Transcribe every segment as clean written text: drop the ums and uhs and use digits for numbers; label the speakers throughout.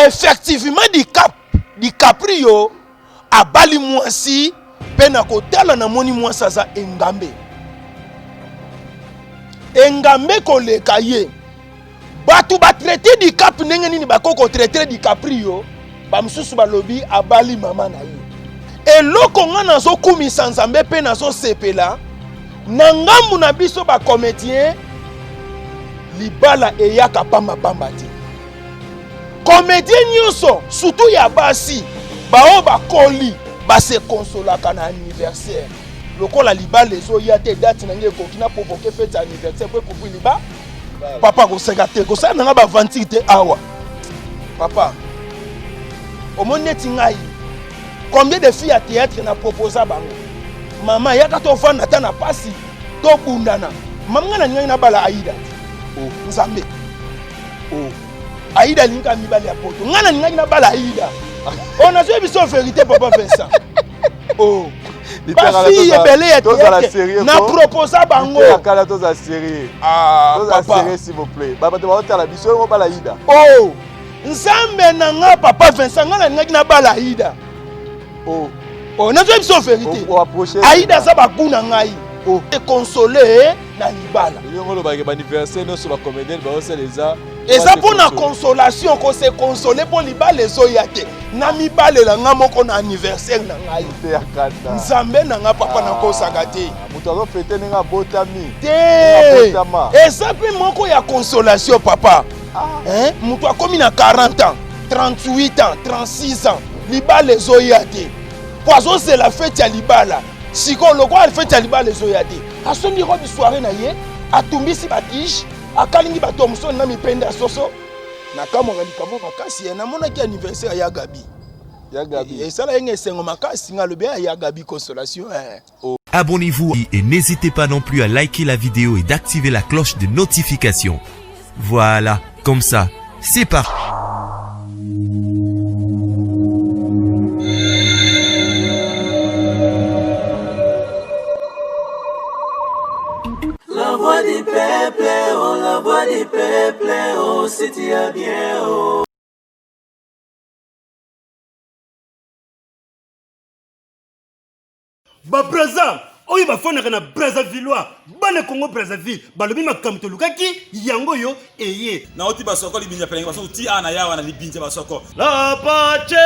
Speaker 1: Effectivement Dicap, DiCaprio abali mwasi mpe na kotala namoni mwasi aza engambe engambe koleka ye. Bato batraite Dicap ndenge nini bakoki kotraite DiCaprio? Bamosusu balobi abali mama na ye. Eloko nga nazokumisa Nzambe mpe nazosepela na ngambu na biso bacomédien, libala eyaka pambapamba te. Comédien nyonso surtout ya basi baoyo bakoli base consolaka na anniversaire lokola libala ezoya te, date na ngai ekoki na provoke fete ya anniversaire po ekoki liba. Papa koseka te, kosala nanga baventure te awa. Papa omoni neti ngai combien de filles ya théâtre na proposa bango, mama yaka tovanda ata na pasi tobundana. Mama ngai nalingaki nabala Aida te. Oh, Nzambe, oh. Aida alingi kaka mibali ya poto, ngai nalingaki nabala Aida. Oh, nazoyebi biso vérité papa Vincent. Oh, bafille ebele ya théâtre na proposa bango.
Speaker 2: Kala tozala sérieux.
Speaker 1: Ah,
Speaker 2: tozala
Speaker 1: papa
Speaker 2: sérieux s'il vous plaît. Bato baotala biso oyo mobala Aida.
Speaker 1: Oh, Nzambe na nga papa Vincent, ngai nalingaki nabala Aida.
Speaker 2: Oh.
Speaker 1: Oh, nazoyebi biso vérité.
Speaker 2: Oapproche
Speaker 1: Aida aza bagu na ngai.
Speaker 2: Oh.
Speaker 1: Ekonsole na libala.
Speaker 2: Elongo olobaka baanniversaire nyonso bacomédienne baosala eza
Speaker 1: eza mpo na consolation, kose console mpo libala ezoya te. Na mibalela nga moko na anniversaire na ngai.
Speaker 2: Te akanda.
Speaker 1: Nzambe na nga papa, nakosaka te.
Speaker 2: Moto azofete ndenge abotami.
Speaker 1: Te,
Speaker 2: abotama.
Speaker 1: Eza mpe moko ya consolation papa. Hein? Moto akomi na 40 ans, 38 ans, 36 ans, libala ezoya te mpo azozela fete ya libala. Sikoyo lokola fete ya libala ezoya te, asombi robe soirée na ye, atumbisi batige, akalingi bato mosoni na mipende ya soso. Nakamwaka likambo makasi ya namonaki anniversaire ya Gabi.
Speaker 2: Ya Gabi.
Speaker 1: Esala ye nga esengo makasi. Nga alobi ya Gabi consolation eh.
Speaker 3: Abonnez-vous et n'hésitez pas non plus à liker la vidéo et d'activer la cloche de notification. Voilà, comme ça, c'est parti.
Speaker 4: La voix du peuple, oh la voix du peuple, oh si tu as bien, oh.
Speaker 5: Babraza oyo bafandaka na Brazzavillois, bana Congo Brazzaville balobi makambo tolukaki yango oyo eye.
Speaker 6: Nauti basoko libinja pelenge basoko ti awa na yawa na libinja basoko.
Speaker 5: La pace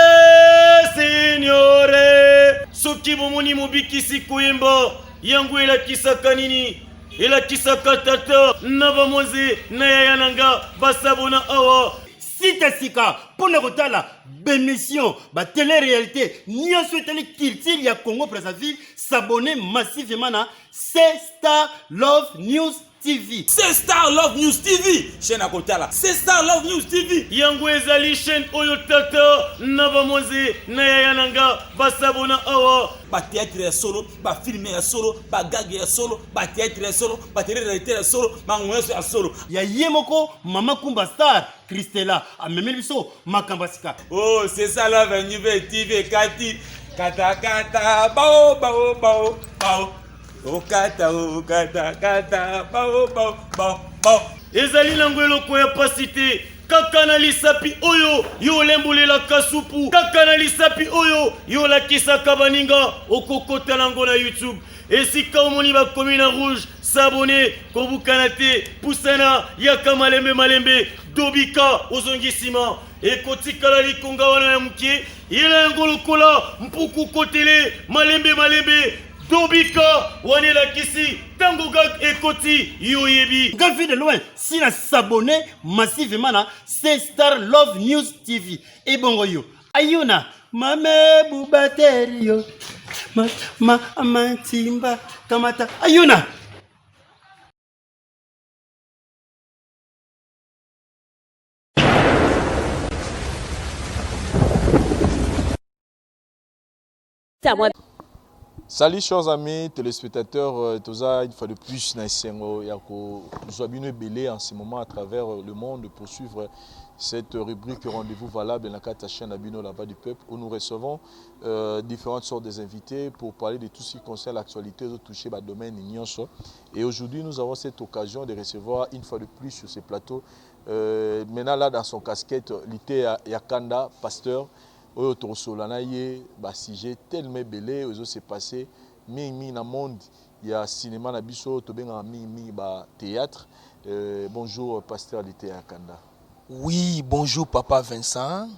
Speaker 5: signore, soki bomoni mobikisi koyemba yango elakisaka nini? Elakisaka tata na bamoze na yaya na nga basabona awa. Site ya sika mpo na kotala bemission, batele réalité nyonso etali culture ya Congo Brazzaville. S'abonner massivement na C Star Love News TV.
Speaker 6: C Star Love News TV, chaîne ya kotala C Star Love News TV.
Speaker 5: Yango ezali chaîne oyo tata na bamoze na yaya na nga basabona awa.
Speaker 6: Batheatre ya solo, bafilme ya solo, bagage ya solo, batheatre ya solo, batele réalité ya solo, bango nyonso ya solo.
Speaker 5: Ya ye moko mama Kumba Star Christela amemeli biso makambo ya sika.
Speaker 6: Oh, c'est ça Love News TV kati kata kata bao bao bao bao okata okata kata bao bao bao bao.
Speaker 5: Ezali nango eloko ya pasi te, kaka na lisapi oyo yo olembolelaka supu, kaka na lisapi oyo yo olakisaka baninga, okokota nango na YouTube esika omoni bakomi na rouge s'abonner, kobukana te, pusana, yaka malembe malembe, dobika ozongi nsima, ekotikala likonga wana ya moke, yela yango lokola mpuku, kotele malembe malembe, dobika wana elakisi ntango gag ekoti, yo oyebi. Nga vie de loin si na s'abonner massivement na C Star Love News TV. Ebongo yo ayuna mame bubaterio ma ma matimba kamata ayuna.
Speaker 2: Salut chers amis téléspectateurs, toza une fois de plus na esengo ya kozwa bino ebele en ce moment à travers le monde pour suivre cette rubrique Rendez-vous valable na kati ya chaîne na bino La Voix du Peuple, où nous recevons différentes sortes des invités pour parler de tout ce qui concerne l'actualité toucher ba domaine nyonso. Et aujourd'hui nous avons cette occasion de recevoir une fois de plus sur ce plateau Euh, maintenant là dans son casquette liteya ya kanda pasteur oyo tokosolola na ye ba sujet tellement ebele oyo ezo se passer mingi mingi na monde ya cinéma na biso tobengaka mingi mingi ba théâtre. Euh, bonjour pasteur liteya ya kanda.
Speaker 1: Oui, bonjour papa Vincent.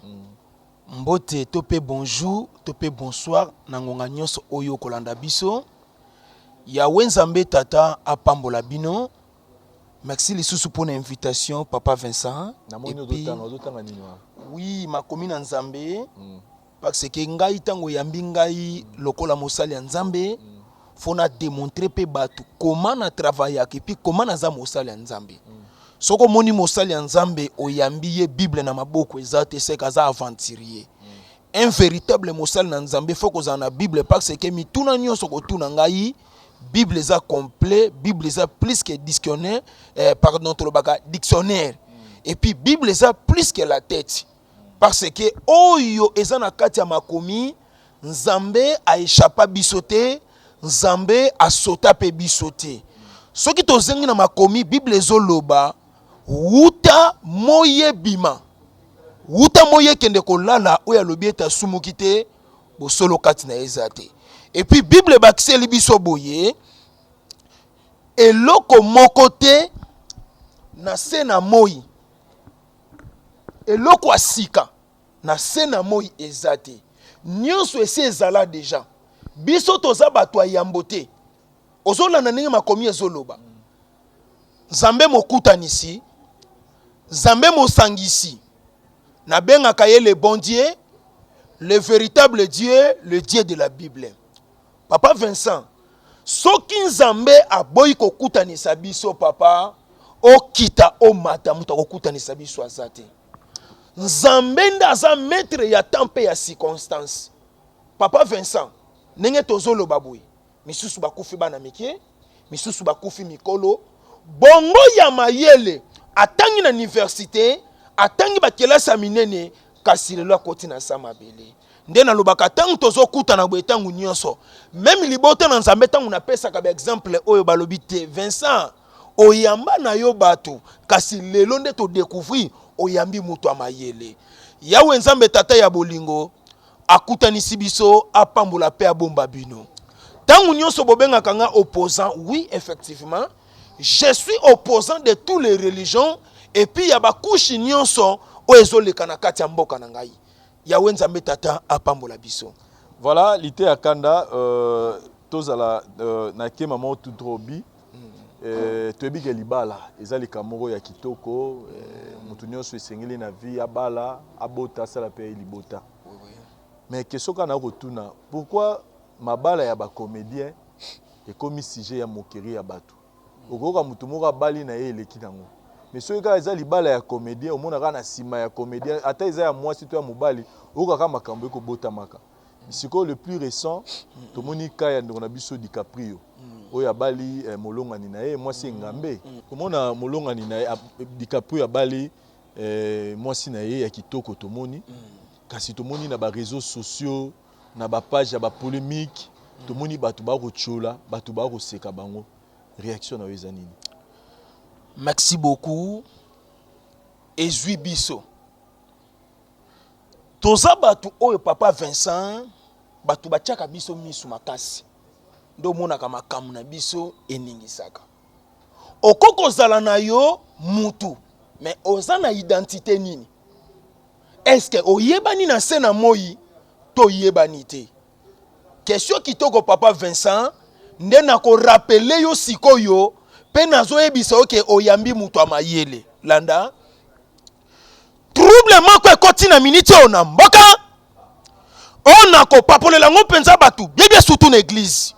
Speaker 1: Mbote to pe bonjour to pe bonsoir na ngonga nyonso oyo okolanda biso. Yahweh Nzambe Tata apambola bino. Merci lisusu pona invitation papa Vincent.
Speaker 2: Namoni ozotanga, ozotanga nini wana?
Speaker 1: Oui, makomi na Nzambe. Parce que ngai tango oyambi ngai lokola mosali ya Nzambe, faut na demontrer pe batu comment na travaillaka et puis comment naza mosali ya Nzambe. Soki omoni mosali ya Nzambe oyambi ye Bible na maboko eza te, c'est que aza aventurier. Un véritable mosali na Nzambe faut kozala na Bible parce que mituna nyonso kotuna ngai Bible eza complet, Bible eza plus que dictionnaire, eh, pardon tolobaka dictionnaire. Et puis Bible eza plus que la tête. Parce que oyo eza na kati ya makomi, Nzambe a échappa biso te, Nzambe asota pe biso te. Soki tozengi na makomi, Bible ezoloba wuta moyi ebima, wuta moyi ekende kolala, oyo alobi ete asumuki te, bosolo kati na ye eza te. Et puis Bible ebakiseli biso boye, eloko moko te na se na moi, eloko ya sika na se na moi eza te, nyonso esi ezala deja. Biso toza bato ya yambo te. Ozolanda ndenge makomi ezoloba, Nzambe mokutanisi, Nzambe mosangisi, nabengaka ye le bon Dieu, le véritable Dieu, le Dieu de la Bible. Papa Vincent, soki Nzambe aboyi kokutanisa biso papa, okita omata, moto akokutanisa biso aza te. Nzambe nde aza maître ya temps mpe ya circonstance. Papa Vincent, ndenge tozoloba boye, misusu bakufi bana mike, misusu bakufi mikolo. Bongo ya mayele atangi na universite, atangi bakelasi ya minene, kasi lelo akoti na sa mabele. Nde nalobaka ntango tozokutana boye ntango nyonso, meme libota na Nzambe, ntango napesaka ba exemple oyo balobi te, Vincent oyamba na yo bato, kasi lelo nde todecouvrir oyambi moto ya mayele. Yawe Nzambe Tata ya bolingo akutanisi biso, apambola pe abomba bino. Tango nyonso bobengaka nga opposant, oui effectivement, je suis opposant de tous les religions et puis ya ba couches nyonso oyo ezoleka na kati ya mboka na ngai. Yahweh Nzambe Tata apambola biso.
Speaker 2: Voilà, liteya kanda euh, tozala euh, na kema moko tout trop bi euh, toyebi ke libala eza likambo moko ya kitoko euh, moto nyonso esengeli na vie abala abota asala mpe libota. Mais question kaka na kotuna, pourquoi mabala ya ba comediens ekomi sujet ya moquerie ya batu? Okoyoka mutu moko abali na ye eleki nango, mais soki kaka eza libala ya comedien, omona kaka na sima ya comedien, ata eza ya mwasi to ya mobali, oyoka kaka makambo eko botamaka. Sikoyo le plus recent, tomoni cas ya ndeko na biso DiCaprio oyo abali molongani na ye mwasi engambe. Komona molongani na ye DiCaprio abali mwasi na ye ya kitoko tomoni, kasi tomoni na ba reseaux sociaux, na ba page ya ba polemique, tomoni bato ba kotiola, bato ba koseka bango. Reaction na yo eza nini?
Speaker 1: Merci beaucoup. Ezui biso. Toza bato oyo papa Vincent, bato batiaka biso misu makasi. Nde omonaka makambo na biso eningisaka. Okoki kozala na yo mutu, mais oza na identite nini? Est-ce que oyebani na se na moi to oyebani te? Question kitoko papa Vincent, nde nako rappeler yo sikoyo pe nazoyebisa yo ke oyambi mutu ya mayele. Landa. Trouble moko ekoti na miniti oyo na mboka oyo nakopapolela yango mpenza bato bien bien, surtout na église.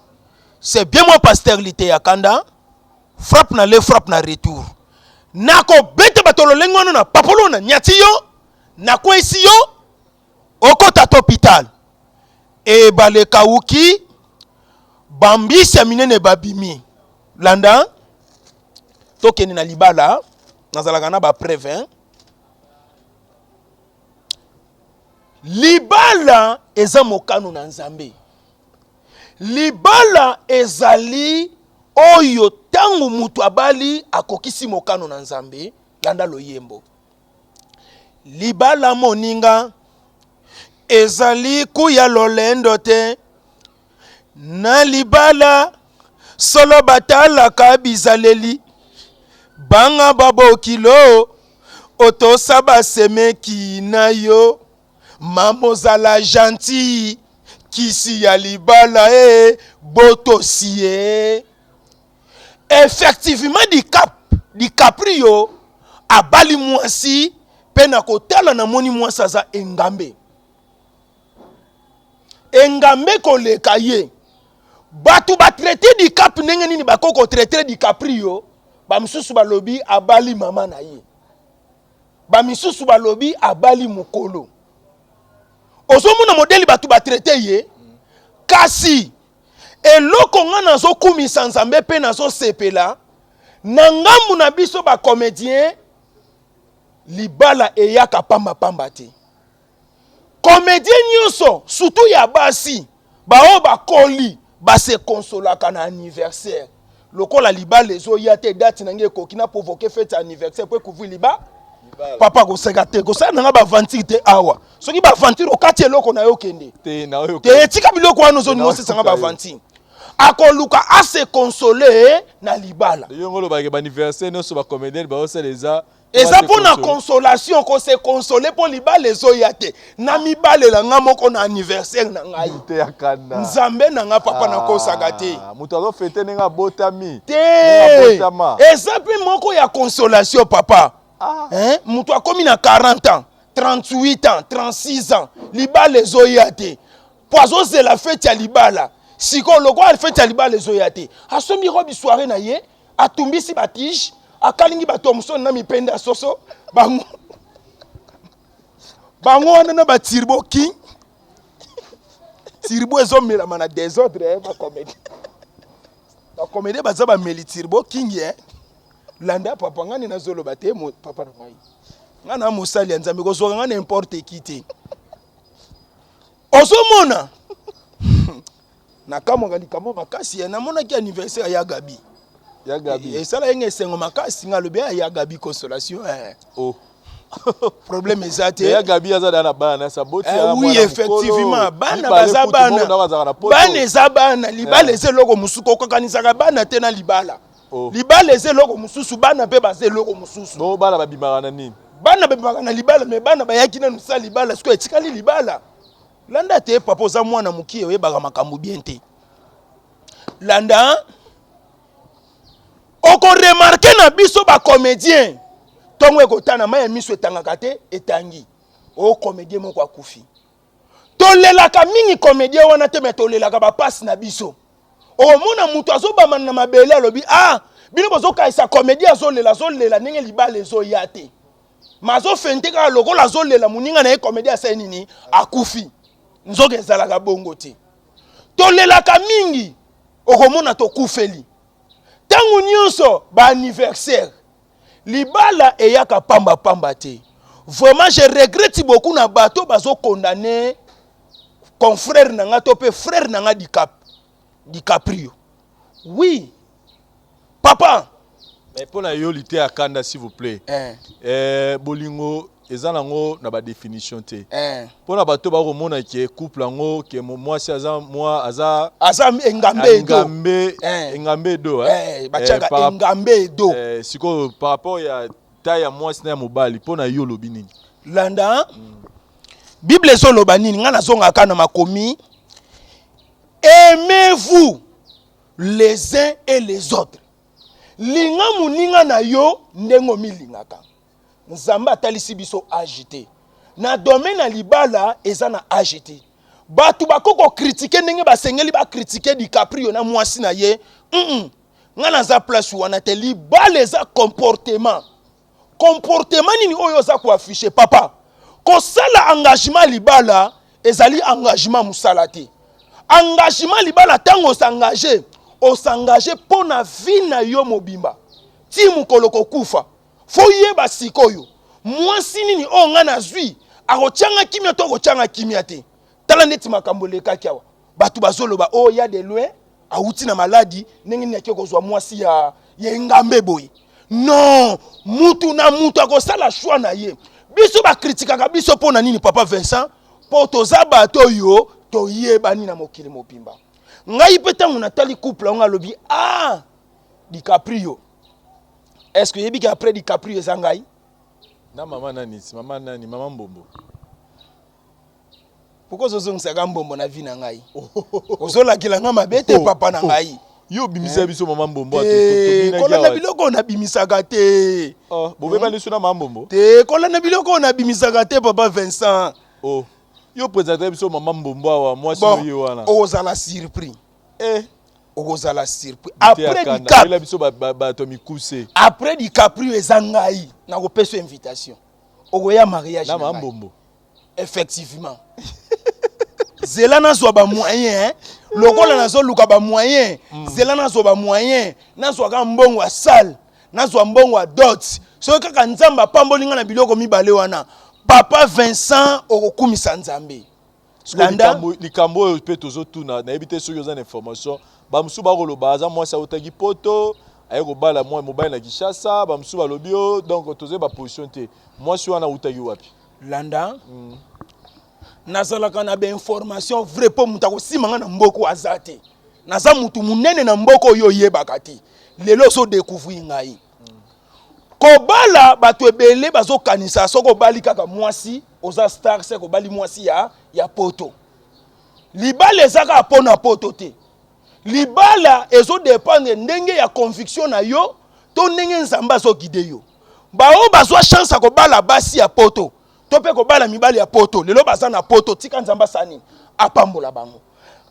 Speaker 1: C'est bien moi pasteur Liteya Kanda, frappe na le frappe na retour. Nakobeta bato lolenge wana na papolo na nyati yo, nakweyisi yo, okota to hôpital. Ebale ekawuki, bambisi ya minene babimi. Landa, tokende na libala, nazalaka na ba preuve hein. Libala eza mokano na Nzambe. Libala ezali oyo tango mutu abali akokisi mokano na Nzambe. Landa loyembo. Libala moninga ezali kuya lolendo te. Na libala solo batalaka bizaleli banga babokilo otosa basemeki na yo mama ozala gentil kisi ya libala e botosi ye effectivement dicap dicaprio abali mwasi mpe na kotala namoni mwasi aza engambe engambe koleka ye bato batraite dicap ndenge nini bakoki kotraite dicaprio bamosusu balobi abali mama na ye bamisusu balobi abali mokolo ozomona modeli bato batraite ye kasi eloko nga nazokumisa nzambe mpe nazosepela na ngambu na biso bacomédien libala eyaka pambapamba te Comedien nyoso surtout ya basi baoyo bakoli ba se consolaka na anniversaire lokola libala ezoya te date na ngai ekoki na provoquer fete ya anniversaire po ekouvrir liba papa koseka te kosala na ngai baaventure te awa soki baaventure okati eloko na yo okende te etika biloko wana ozolinga osisa ngai baaventure akoluka ase console na libala
Speaker 2: yongo olobaka baanniversaire nyonso bacomédien baosala eza
Speaker 1: eza mpo na consolation ko se console mpo libala ezoya te na mibalela nga moko na anniversaire na ngai nzambe na nga papa ah, nakosaka te
Speaker 2: moto azofete ndenge abotami
Speaker 1: te eza mpe moko ya consolation papa ah. Hein? moto akomi na 40 ans 38 ans 36 ans libala ezoya te mpo azozela feti ya libala sikoyo lokola feti ya libala ezoya te asombi robe soirée na ye atumbisi ba tige akalingi ba thomson na mipende ya soso bango bango wana na ba turbo king turbo ezomelama na desordre eh, bakomedi bakomedi baza bameli turbo king eh. landa papa ngai nde nazoloba te papa na ngai ngai na mosali ya nzambe kozwaka ngai n'importe qui te ozomona nakamwaka likambo makasi ya namonaki anniversaire ya Gabi
Speaker 2: ya Gabi
Speaker 1: esala ye nga esengo makasi nga alobi ah, ya Gabi consolation eh.
Speaker 2: oh.
Speaker 1: problème eza te
Speaker 2: ya Gabi aza na bana saboti
Speaker 1: eh, oui effectivement bana baza bana bana eza bana libala eh. eza eloko mosusu kokokanisaka bana te na libala oh. Libala eza eloko mosusu bana mpe baza eloko mosusu
Speaker 2: bo bana babimaka na nini
Speaker 1: bana babimaka na libala me bana bayaki nanu sa libala sikoyo etikali libala Landa te papa oza mwana mukie oyebaka makambo bien te. Landa oko remarquer na biso ba comedien tongo ekotana mai ya miso etangaka te etangi o comedien moko akufi. Tolelaka mingi comedien wana te me tolelaka ba pasi na biso. Okomona moto azobamana na mabele alobi ah bino bozokanisa comedien azolela azolela ndenge libala ezoya te. ma azofente kaka lokola azolela moninga na ye komedi asali nini akufi nzoka ezalaka bongo te tolelaka mingi okomona tokufeli ntango nyonso baanniversaire libala eyaka pamba pamba te vraiment je regrette beaucoup na bato bazokondane confrère na nga to mpe frère na nga dicap dicaprio oui papa
Speaker 2: Mais mpo na yo liteya kanda s'il vous plaît
Speaker 1: eh.
Speaker 2: Eh, bolingo eza nango na badefinition te
Speaker 1: eh.
Speaker 2: mpo na bato bakomona ke couple yango ke mwasi aza mwa aza
Speaker 1: aza engambe edo
Speaker 2: engambe
Speaker 1: eh.
Speaker 2: engambe edo
Speaker 1: eh. Eh, batiaka eh, engambe edo
Speaker 2: eh, sikoyo par rapport ya taille ya mwasi na ya mobali mpo na yo olobi nini
Speaker 1: landa mm. bible ezoloba nini ngai nazongaka na makomi aimez-vous les uns et les autres linga moninga na yo ndenge omilingaka nzambe atalisi biso age te na domaine ya libala eza na age te bato bakoki kokritike ndenge basengeli bakritike dicaprio na mwasi na ye mm -mm. ngai naza place wana te libala eza comportement Comportement nini oyo oza ko afficher papa? Kosala engagement libala ezali engagement musala te. Engagement libala tango osengage, osengage mpo na vie na yo mobimba ti mokolo kokufa. Fo yeba sikoyo mwasi nini oyo ngai nazwi akotia nga kimia to akotia nga kimia te. Tala neti makambo elekaki awa, bato bazoloba oyo oh, ya de loin awuti na maladi ndenge nini ake kozwa mwasi ya, ya engambe boye. Non, mutu na mutu akosala choix na ye. Biso bakritikaka biso mpo na nini, papa Vincent? Mpo toza bato oyo toyebani na mokili mobimba. Ngai mpe ntango natali couple yango, alobi: "Ah, DiCaprio, est ce que oyebi ke après DiCaprio eza ngai?"
Speaker 2: Na mama nani? Mama nani? Mama Mbombo?
Speaker 1: Pourquoi ozozongisaka Mbombo na vie na ngai? Ozolakela ngai mabe te, papa na ngai.
Speaker 2: Yo obimisa biso mama Mbombo.
Speaker 1: Kolanda biloko oyo nabimisaka te.
Speaker 2: Bobeba liso na mama Mbombo.
Speaker 1: Te, kolanda biloko oyo nabimisaka te, papa Vincent.
Speaker 2: Oh. Yo présente biso mama Mbombo awa, mwasi oye wana.
Speaker 1: Okozala surpris. Okozala surpris après Dicap.
Speaker 2: Biso bato mikuse.
Speaker 1: Après DiCaprio eza ngai. Nakopesa invitation, okoya mariage.
Speaker 2: Na mama Mbombo.
Speaker 1: Effectivement, zela nazwa bamoyen. Lokola nazoluka bamoyen, zela nazwa bamoyen, nazwaka mbongo ya salle, nazwa mbongo ya dot. Soki kaka Nzambe apamboli ngai na biloko mibale wana, papa Vincent, okokumisa Nzambe.
Speaker 2: Landa likambo oyo mpe tozotuna. Nayebi te soki oza na information. Bamosusu bakoloba aza mwasi autaki Poto, aye kobala mwa mobali na Kinshasa. Bamosusu balobi o, donc tozoyeba position te. Mwasi wana autaki wapi?
Speaker 1: Landa. Nazalaka na bainformation vrai, mpo moto akosima nga na mboka aza te. Naza motu monene na mboka oyo oyebaka te. Lelo ozodécouvrir ngai. Kobala, bato ebele bazokanisa soki obali kaka mwasi, oza star. Seke obali mwasi ya Poto. Libala eza kaka mpo na Poto te. Libala ezodépendre ndenge ya conviction na yo to ndenge Nzambe azoguider yo. Baoyo bazwa chance ya kobala basi ya Poto to mpe kobala mibali ya Poto, lelo baza na Poto, tika Nzambe asala nini? Apambola bango.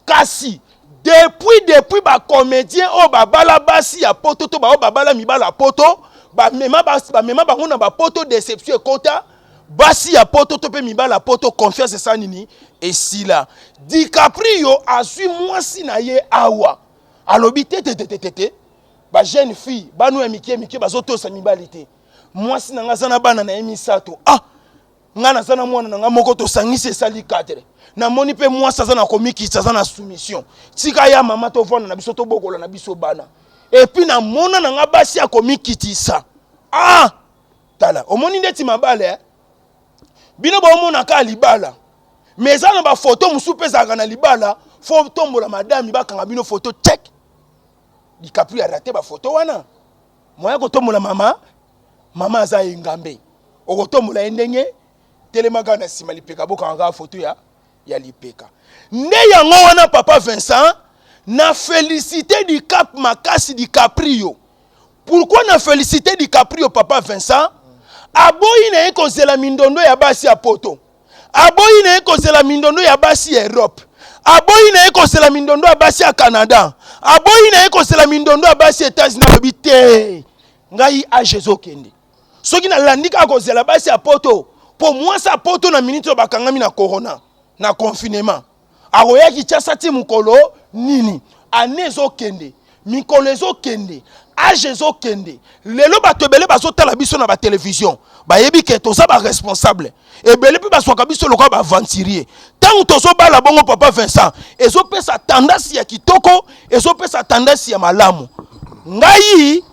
Speaker 1: Kasi depuis bacomédien oyo babala basi ya Poto to baoyo babala mibali ya Poto, bamema bamema bango na bapoto, déception ekota. Basi ya Poto to mpe mibali ya Poto, confiance esala nini? Esila. DiCaprio azwi mwasi na ye awa, alobi te te te te te te. Bajeune fille bano ya mike mike bazotosa mibali te. Mwasi na nga aza na bana na ye misato. Ah, nga naza na mwana na nga moko, tosangisi esali 4. Namoni mpe mwasi aza na komikitisa, aza na soumission. Tika ya mama, tovanda na biso, tobokola na biso bana. Et puis namona na nga basi ya komikitisa. Ah, tala, omoni ndeti mabala, eh? Bino baomonaka libala, mais eza na bafoto mosusu mpe ezalaka na libala. Fo tombola madami, bakanga bino foto check. DiCaprio arater bafoto wana. Moya kotombola mama, mama aza engambe, okotombola ye ndenge telemaka na nsima lipeka, bokanga kaka foto ya lipeka. Nde yango wana, papa Vincent, na félicité Dicap makasi, DiCaprio. Pourquoi na félicité DiCaprio, papa Vincent? Aboyi na ye kozela mindondo ya basi ya Poto, aboyi na ye kozela mindondo ya basi ya Europe, aboyi na ye kozela mindondo ya basi ya Canada, aboyi na ye kozela mindondo ya basi ya États-Unis. Alobi te, ngai âge ezokende, soki nalandi kaka kozela basi ya Poto, mpo mwasi ya Poto na miniti oyo bakangami na corona, na confinement, akoya Kinshasa ti mokolo nini? Ane ezokende, mikolo ezokende, âge ezokende. Lelo bato ebele bazotala biso na batelevizio, bayebi ke toza baresponsable. Ebele mpe bazwaka biso lokola baaventurier ntango tozobala bongo. Papa Vincent, ezopesa tendance ya kitoko, ezopesa tendance ya malamu. Ngai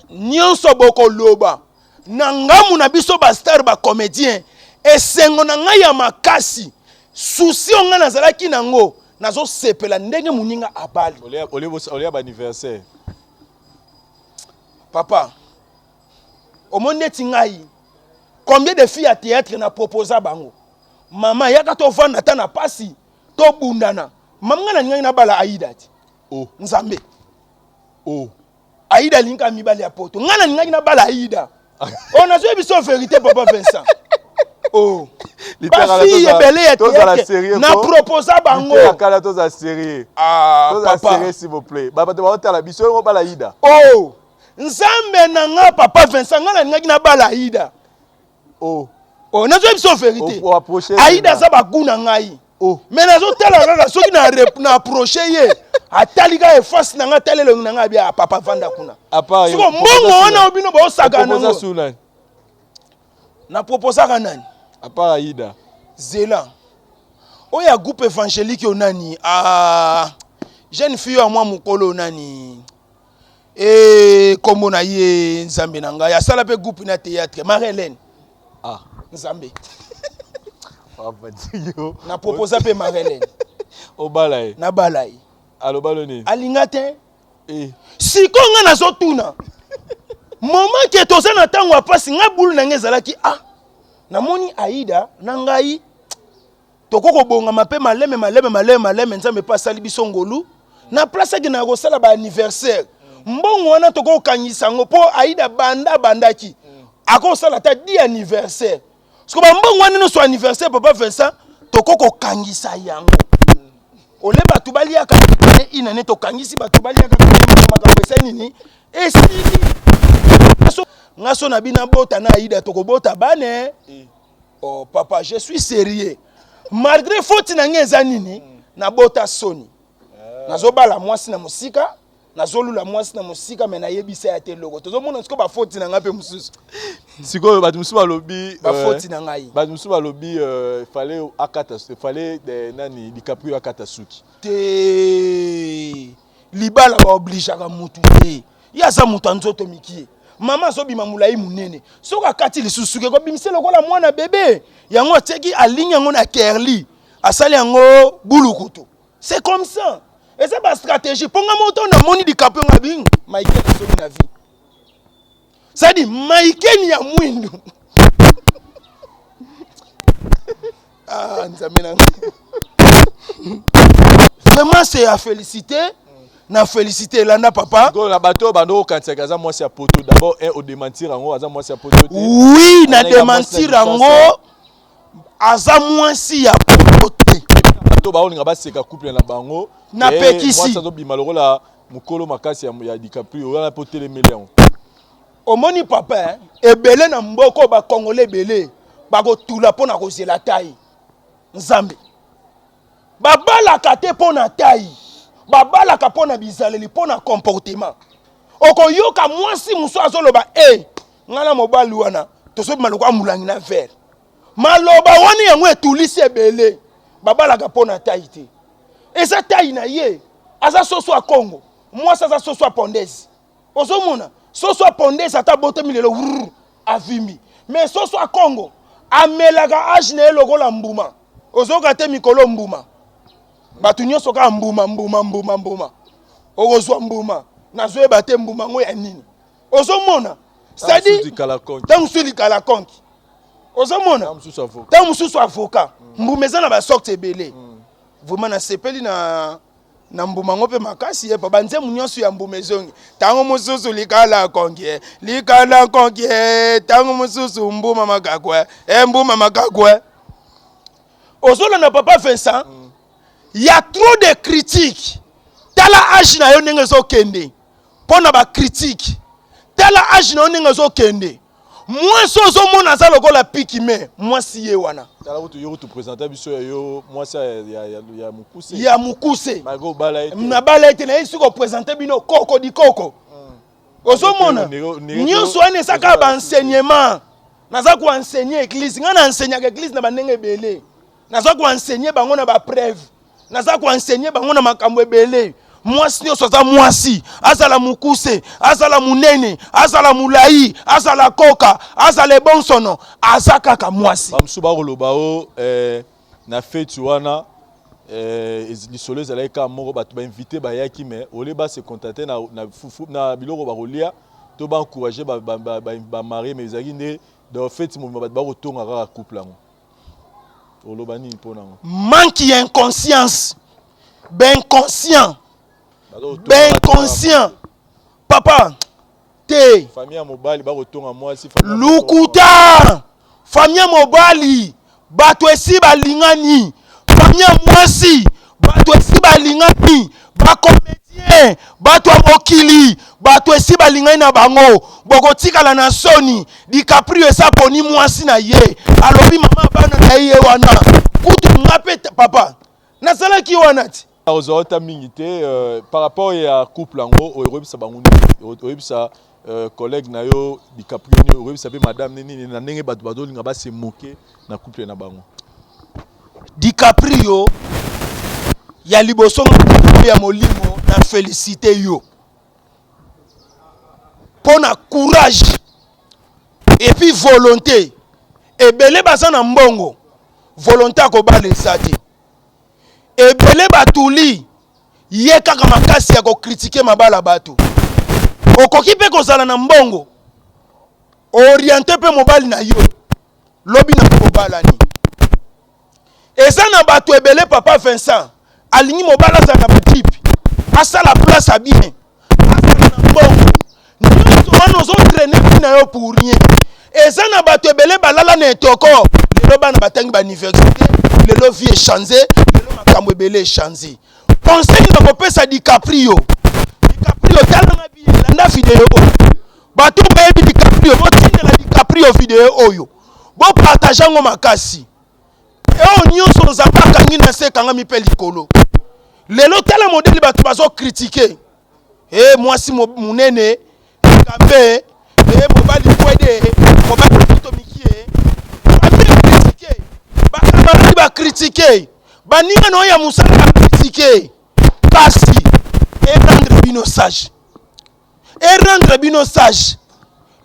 Speaker 1: nyonso bokoloba na ngambu na biso bastar, bacomédien, esengo na ngai ya makasi, souci oyo ngai nazalaki nango, nazosepela ndenge moninga abali.
Speaker 2: Olia baanniversaire.
Speaker 1: Papa, omoni neti ngai, combien de filles ya théâtre na proposa bango: "Mama, yaka tovanda, ata na pasi tobundana." Mama, ngai nalingaki nabala Aida ti.
Speaker 2: Oh.
Speaker 1: Nzambe.
Speaker 2: Oh.
Speaker 1: Aida alingaka mibali ya Poto. Ngai nalingaki nabala Aida. Oyo nazoyebi biso vérité, papa Vincent. Oh, bafille ebele ya théâtre na proposa bango.
Speaker 2: Kala toza sérieux.
Speaker 1: Ah,
Speaker 2: toza
Speaker 1: papa.
Speaker 2: Sérieux, s'il vous plaît. Bato baotala biso, oyo bala Aida.
Speaker 1: Oh, Nzambe na nga, papa Vincent, ngai nalingaki nabala Aida.
Speaker 2: Oh.
Speaker 1: Oh, nazoyebi biso vérité.
Speaker 2: Oapproche.
Speaker 1: Aida aza bagu na ngai.
Speaker 2: Oh.
Speaker 1: Mais nazotala kaka soki na approche ye, atali kaka efase na ngai, atali elongi na ngai, abia: "Papa, vanda kuna."
Speaker 2: Apa.
Speaker 1: Siko mbongo wana oyo bino baosaka nango.
Speaker 2: Su nani?
Speaker 1: Na proposaka nani?
Speaker 2: À part Aida.
Speaker 1: Zela, oyo ya groupe évangélique, oyo nani? Ah, jeune fille oyo ya mwa mokolo, oyo nani? E kombo na ye nzambe na ngai asala mpe groupe na théâtre Marie-Hélène.
Speaker 2: Ah.
Speaker 1: Nzambe. Na proposa mpe Marie-Hélène.
Speaker 2: Obala ye.
Speaker 1: Nabala ye.
Speaker 2: Aloba lo nini?
Speaker 1: Alinga te.
Speaker 2: Eh.
Speaker 1: Sikoyo ngai nazotuna moment ke toza na ntango ya mpasi, ngai bulu na ngai ezalaki ah namoni Aida na ngai toko kobongama mpe maleme maleme maleme maleme, Nzambe mpe asali biso ngolu na place akendaka kosala ba anniversaire, mbongo wana toko kokangisa yango mpo Aida banda abandaki akosala ata 10 anniversaire, siko bambongo wana nyonso anniversaire papa Vincent toko kokangisa yango ole bato baliaka ne inane, tokangisi bato baliaka makambo esali nini esili nga so na bino abota na Aida tokobota bane. Oh papa, je suis sérieux, malgré faute na ngai eza nini, nabota soni, nazobala mwasi na mosika, nazolula mwasi na mosika, me nayebisa ya te eloko tozomona sikoyo bafoti na ngai mpe mosusu.
Speaker 2: Sikoyo bato mosusu balobi
Speaker 1: bafoti na ngai.
Speaker 2: Bato mosusu balobi fallait akata, fallait nani DiCaprio akata suki.
Speaker 1: Te, libala baobligeaka mutu te. Ye aza moto ya nzoto mikie, mama azobima molai monene, soki akati lisusu suki ekobimisa lokola mwana bebe. Yango atiaki alingi yango na kerli, asali yango bulukutu, c'est comme ça, eza bastratégie. Mpo nga moto namoni DiCaprio nga bing Michael asomi na vie, c'est-à-dire Michael ya mwindu. Ah, nzambe na vraiment, c'est à féliciter na félicité elanda papa.
Speaker 2: Sikoyo na bato oyo bando kokanisaka aza mwasi ya poto, d'abord un odémentir yango, aza mwasi ya poto te?
Speaker 1: Oui, na
Speaker 2: Azalaki mwasi na
Speaker 1: démentir yango, aza mwasi ya poto te.
Speaker 2: Bato baolinga baseka couple na bango.
Speaker 1: Napekisi.
Speaker 2: Mwasi azobima lokola mokolo makasi ya DiCaprio wana mpo telemeli yango.
Speaker 1: Omoni papa, eh, ebele na mboka oyo bakongole ebele bakotula mpo na kozela tai. Nzambe, babalaka te mpo na tai, babalaka mpo na bizaleli, mpo na comportement. Okoyoka mwasi mosusu azoloba e ngai na mobali wana tozobima lokola molangi na verre. Maloba wana yango etulisi ebele. Babalaka mpo na tai te, eza tai na ye. Aza soso ya Kongo, mwasi aza soso ya pondezi. Ozomona soso ya pondezi ata abotami lelo wrr, avimbi, mais soso ya Kongo amelaka age na ye lokola mbuma. Ozoyoka te mikolo mbuma, bato nyonso kaka mbuma mbuma mbuma mbuma, okozwa mbuma nazoyeba te mbuma yango ya nini. Ozomona, c'est-à-dire ntango mosusu likala konki, ozomona ntango mosusu avocat. Mbuma eza na basorte ebele. Vraiment nasepeli na mbuma yango mpe makasi ye pa banzembo nyonso ya mbuma ezongi. Ntango mosusu likala konki, likala konki, ntango mosusu mbuma makakwe, e mbuma makakwe. Ozolanda papa Vincent, ya trop de critique. Tala age na yo ndenge ezokende mpo na bacritique. Tala age na yo ndenge ezokende. Mwasi ozomona aza lokola piki, me mwasi ye wana.
Speaker 2: Tala kutu yo kutu présente biso ya yo mwasi ya mokuse.
Speaker 1: Ya mokuse.
Speaker 2: Malgré obala ye te.
Speaker 1: Nabala ete naye soki oprésente bino koko di koko. Ozomona nyonso wana eza kaka baenseignement. Naza koenseigner église, ngai na enseignaka église na bandenge ebele. Naza koenseigner bango na bapreuve, naza koenseigner bango na makambo ebele. Mwasi nyonso aza mwasi, azala mokuse, azala monene, azala molai, azala koka, azala ebonsono, aza kaka mwasi.
Speaker 2: Bamosusu bakoloba o na feti wana lisolo ezalaki kaka moko, bato bainvité bayaki, mais ole base contenter na fufu na biloko bakolia to baencourage bamarie, mais ezalaki nde donc feti mobima bato bakotonga kaka couple yango. Oloba nini mpo nango?
Speaker 1: Manque ya inconscience, bainconscient, bainconscient papa te.
Speaker 2: Famille ya mobali bakotonga mwasi.
Speaker 1: Lukuta. Famille ya mobali bato esi balingani, famille ya mwasi bato esi balingani, bacomédien, bato ya mokili bato esi balingani na bango. Bokotikala na soni. DiCaprio esi aponi mwasi na ye, alobi mama bana na ye ye wana. Kutu nga mpe papa nazalaki wana ti.
Speaker 2: Ozwa ota mingi te par rapport ya couple yango, oyebisa bango nini? Oyebisa collègue na yo DiCaprio nini? Oyebisa mpe madame nini na ndenge bato bazolinga base moke na couple na bango?
Speaker 1: DiCaprio ya liboso ya molimo, na félicité yo. Mpo na courage et puis volonté. Ebele baza na mbongo, volonté ya kobala eza te. Ebele batuli ye kaka makasi ya kokritike mabala bato. Okoki mpe kozala na mbongo, oriente mpe mobali na yo, lobi na bobalani. Eza na bato ebele papa Vincent alingi mobali azala na bajipe, asala place ya bien, azala na mbongo nyonso wana ozotraine vi na yo pour rien. Eza na bato ebele balala na etoko, lelo bana batangi ba université, lelo vie echange, lelo makambo ebele echange. Conseil na kopesa DiCaprio, DiCaprio tala nga bien, landa video oyo. Bato bayebi DiCaprio, botindela DiCaprio video oyo, bopartage yango makasi. Oyo nyonso Nzambe akangi na se ekangami mpe likolo. Lelo tala modele bato bazo critiquer. Eh, mwasi munene kambe, eh, mobali kwede, mobali mito mikie. Bato critiquer, ba camarades ba critiquer, baninga na oyo ya mosala ba critiquer. Kasi e rendre bino sage. E rendre bino sage.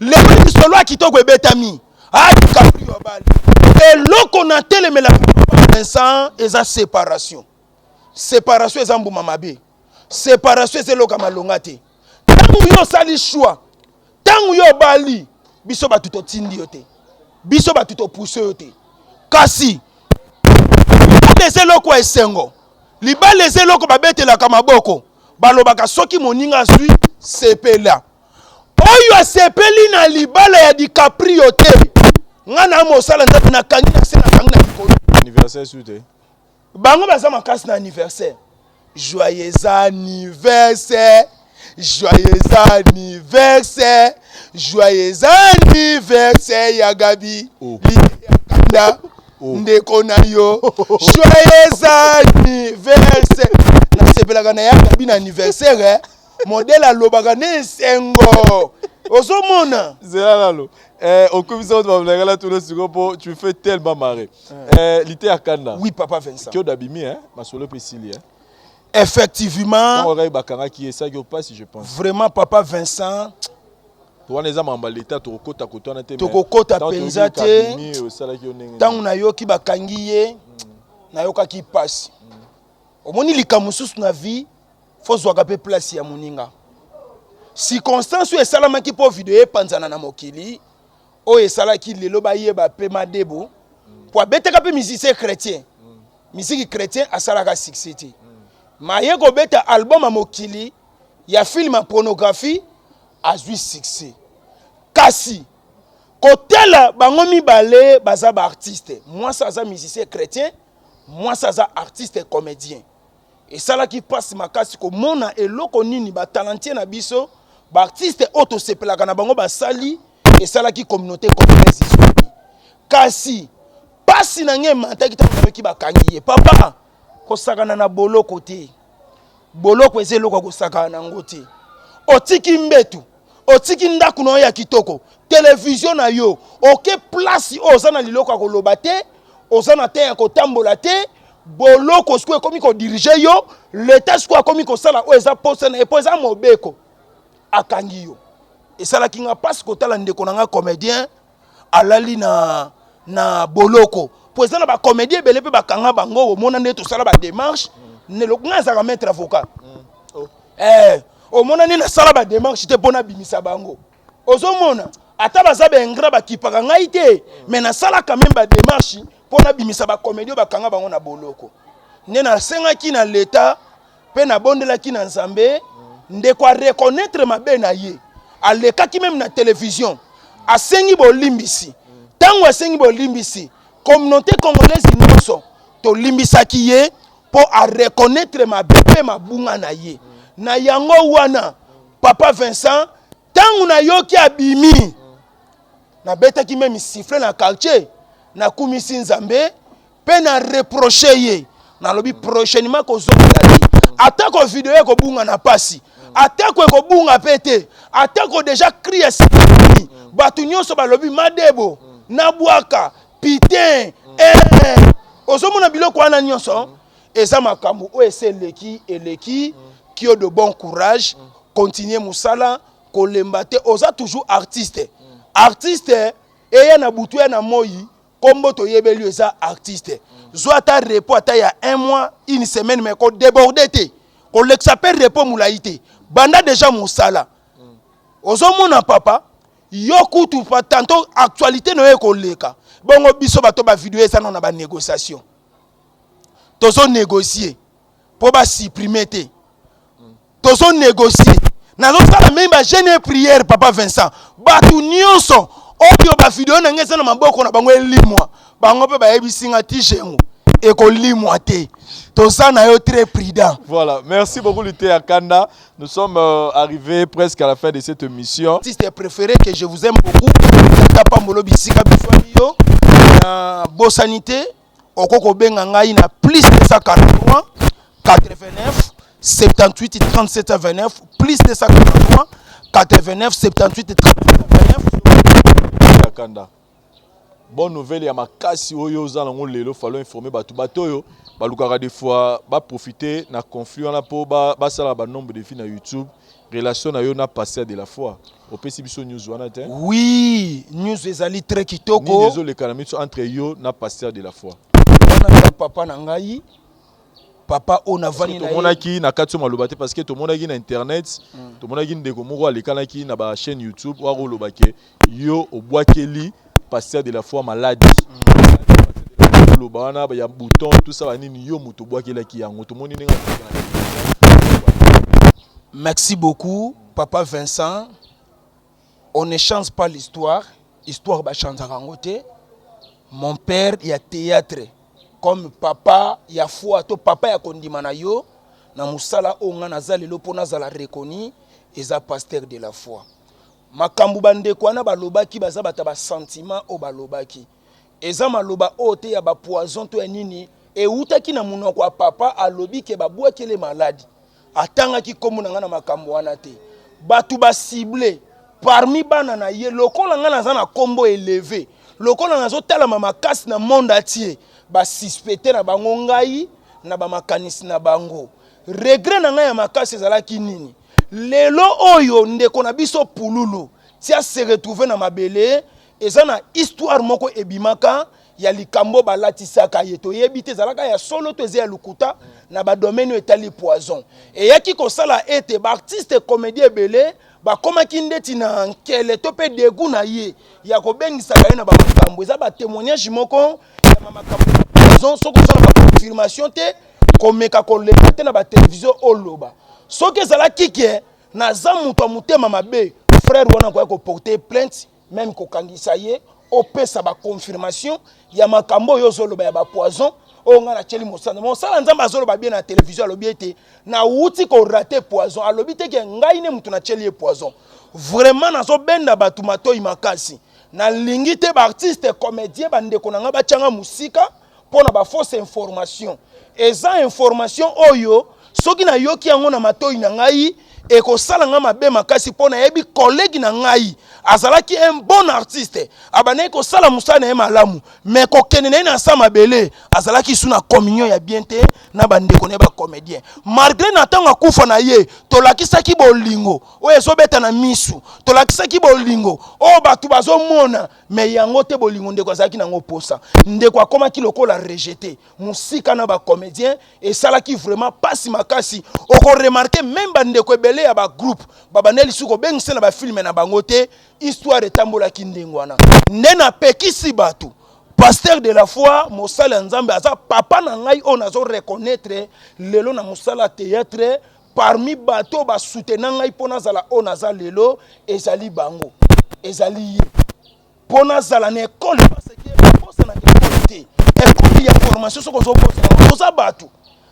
Speaker 1: Lelo lisolo ya kitoko ebetami. Ah, DiCaprio abali. Eloko na telemelaka papa Vincent eza separation. Separation eza mbuma mabe. Separation eza eloko ya malonga te. Ntango yo osali choix, ntango yo obali, biso bato totindi yo te, biso bato topousse yo te. Kasi libala eza eloko ya esengo, libala eza eloko babetelaka maboko, balobaka soki moninga azwi sepela. Oyo asepeli na libala ya DiCaprio te, nga na mosala Nzambe nakangi na se nakangi na likolo.
Speaker 2: Anniversaire su te.
Speaker 1: Bango baza makasi na anniversaire. Joyeux anniversaire, joyeux anniversaire, joyeux anniversaire ya Gabi.
Speaker 2: Oh.
Speaker 1: Liya kanda.
Speaker 2: Oh.
Speaker 1: Ndeko na yo. Joyeux anniversaire. Nasepelaka na ya Gabi na anniversaire eh. Modèle alobaka na esengo. Ozomona?
Speaker 2: Zela nalo. Eh, okomisa bato bablaka la tuna sikoyo mpo tu fais tellement marrer. Eh, lite ya kanda.
Speaker 1: Oui, papa Vincent.
Speaker 2: Kiodo abimi, hein? Masolo pe esili, hein?
Speaker 1: Effectivement.
Speaker 2: Tango kaka bakangaki ye, esalaki yo pasi, je pense.
Speaker 1: Vraiment, papa Vincent.
Speaker 2: Wana eza makambo ya l'État, tokokota kote wana te, mais
Speaker 1: Tokokota
Speaker 2: tango
Speaker 1: penza
Speaker 2: toyoki
Speaker 1: te.
Speaker 2: abimi, osalaki yo ndenge nini?
Speaker 1: Tango nayoki bakangi ye, nayokaki pasi. Omoni likambo mosusu na vie, faut zwaka pe place ya moninga. Circonstance oyo esalamaki po video epanzana na mokili, oyo esalaki lelo bayeba pe Madebo, po abetaka pe musicien chrétien. Musique chrétien asalaka succès te. Mais aye kobeta album ya mokili ya film ya pornographie azwi succès. Kasi kotala bango mibale baza ba artiste, mwasi aza musicien chrétien, mwasi aza artiste comédien. Esalaki pasi makasi komona eloko nini ba talentier na biso, ba artiste oyo tosepelaka na bango basali, esalaki communauté congolaise izwami. Kasi pasi na ngai emataki ntango nayoki bakangi ye. Papa, kosakana na boloko te. Boloko eza eloko ya kosakana na yango te. Otiki mbetu, otiki ndako na yo ya kitoko, television na yo, oke place oyo oza na liloko ya koloba te, oza na te ya kotambola te, boloko sikoyo ekomi kodirige yo, leta sikoyo akomi kosala oyo eza posa na ye po eza mobeko, akangi yo. Esalaki nga pasi kotala ndeko na nga comédien alali na boloko, po eza na ba comédien ebele pe bakanga bango, omona nde tosala ba démarche. Nga azalaka maître avocat. Omona nde nasala ba démarche te po nabimisa bango. Ozomona ata baza ba ingrat bakipaka ngai te, mais nasala quand même ba démarche po nabimisa ba comédien bakanga bango na boloko. Nde nasengaki na l'État pe nabondelaki na Nzambe, ndeko a reconnaître mabe na ye. Alekaki même na télévision, asengi bolimbisi. Tango asengi bolimbisi, communauté congolaise nyonso tolimbisaki ye po a reconnaître mabe pe mabunga na ye. Na yango wana papa Vincent, tango nayoki abimi, nabetaki même sifflet na quartier, nakumisi Nzambe pe na reprocher ye. Nalobi prochainement kozongela te. Atako video ekobunga na pasi, atako ekobunga pe te, atako déjà cri ya sikini, bato nyonso balobi madebo, nabwaka, putain, Ozomona biloko wana nyonso eza makambo oyo ese eleki, eleki. Kio de bon courage, continuer musala. Kolemba te, oza toujours artiste. Artiste eya na butu ya na moi, kombo toyebeli yo eza artiste. Zwa ata repos ata ya un mois, une semaine, mais ko déborder te, kolekisa mpe repos molai te, banda déjà mosala. Ozomona papa, yo kutu pa tantôt actualité na yo ekoleka bongo. Biso bato bavideo eza nano na banégociation, tozonégocie mpo basupprime te, tozonégocie. Nazosala même bajeûne, prière. Papa Vincent, bato nyonso oyo bavideo na ngai eza na maboko na bango elimwa, bango mpe bayebisi nga ti gengo ekolimwa te, toza na yo très prudent.
Speaker 2: Voilà, merci beaucoup Liteya Kanda. Nous sommes arrivés presque à la fin de cette émission.
Speaker 1: Artiste préféré que je vous aime beaucoup, tata pambolo bisika biswami yo na bosani te. Okoki kobenga ngai na plus 243 89 78 37 29, plus 243 89 78 37 29.
Speaker 2: Liteya Kanda. Bonne nouvelle ya makasi oyo oza nango lelo, falo informer bato, bato oyo balukaka des fois baprofite na conflit wana mpo basala banombre de vues na YouTube. Relation na yo na pasteur de la foi, opesi biso news wana te?
Speaker 1: Oui, news ezali très
Speaker 2: nini
Speaker 1: kitoko.
Speaker 2: Ezoleka na miso entre yo na pasteur de la foi?
Speaker 1: Wana eza papa na ngai, papa oyo navandi na ye.
Speaker 2: Tomonaki na kati oyo maloba te, parce que tomonaki na internet, tomonaki ndeko moko alekanaki na bachaîne YouTube oyo akoloba ke yo obwakeli pasteur de la foi maladi, oloba wana ya bouton, tout ça, banini, yo moto obwakelaki yango. Tomoni ndenge alobaka na télévision.
Speaker 1: Merci beaucoup, papa Vincent. On ne change pas l'histoire, histoire bachangeaka yango te. Mon père ya théâtre, comme papa ya foi to papa ya kondima na yo na mosala oyo ngai naza lelo mpo nazala reconnu, eza pasteur de la foi. Makambo bandeko wana balobaki, baza bato ya basentiment. Oyo balobaki eza maloba oyo te ya bapoison to ya nini ewutaki na monoko ya papa. Alobi ke babwakele maladi, atangaki nkombo na ngai na makambo wana te. Bato basible parmi bana na ye, lokola ngai naza na nkombo élevé, lokola nazotalama makasi na monde entier, basuspecte na bango ngai na bamakanisi na bango. Regret na ngai ya makasi ezalaki nini? Lelo oyo ndeko na biso Pululu tia se retrouve na mabele, eza na histoire moko ebimaka ya likambo balatisaka ye, toyebi te ezalaka ya solo to eza ya lokuta, na badomaine oyo etali poison. Eyaki kosala ete baartiste comédie ebele bakomaki ndeti na nkele to mpe dégoût na ye ya kobengisaka ye na bamakambo. Eza batémoignage moko ya makambo ya poison. Soki osala baconfirmation te, komeka koleka te na batelevizio oloba. Soki ezalaki ke naza moto ya motema mabe, frère wana akoya koporte plainte, même kokangisa ye, opesa baconfirmation ya makambo oyo ozoloba ya bapoison oyo ngai natieli mosala. Mosala Nzambe azoloba bien na televizio, alobi ete nawuti korater poison, alobi te ke ngai nde moto natieli ye poison. Vraiment nazobenda bato matoi makasi, nalingi te baartiste comédien, bandeko na ngai, batianga mosika mpo na bafausse information. Eza information oyo soki nayoki yango na matoi na ngai, ekosala ngai mabe makasi, mpo nayebi collègue na ngai azalaki un bon artiste, abandaki kosala mosala na ye malamu, mais kokende na ye na sa mabele, azalaki su na communion ya bien te na bandeko na ye bacomédien. Malgré na ntango akufa na ye, tolakisaki bolingo oyo ezobeta na misu, tolakisaki bolingo oyo bato bazomona, mais yango te bolingo ndeko azalaki nango posa. Ndeko akomaki lokola rejeté, mosika na bacomédien. Esalaki vraiment pasi makasi. Okoremarquer même bandeko ebele ya bagroupe babandeli lisusu kobengisa na bafilme na bango te. Histoire etambolaki ndenge wana nde napekisi bato. Pasteur de la foi, mosali ya Nzambe, aza papa na ngai oyo nazo reconnaître lelo na mosala ya théâtre. Parmi bato basutena ngai mpo nazala oyo naza lelo, ezali bango, ezali ye, mpo nazala na ekole, parce que babosanaka ekole te, ekole ya formation. Soki ozobosana, toza bato,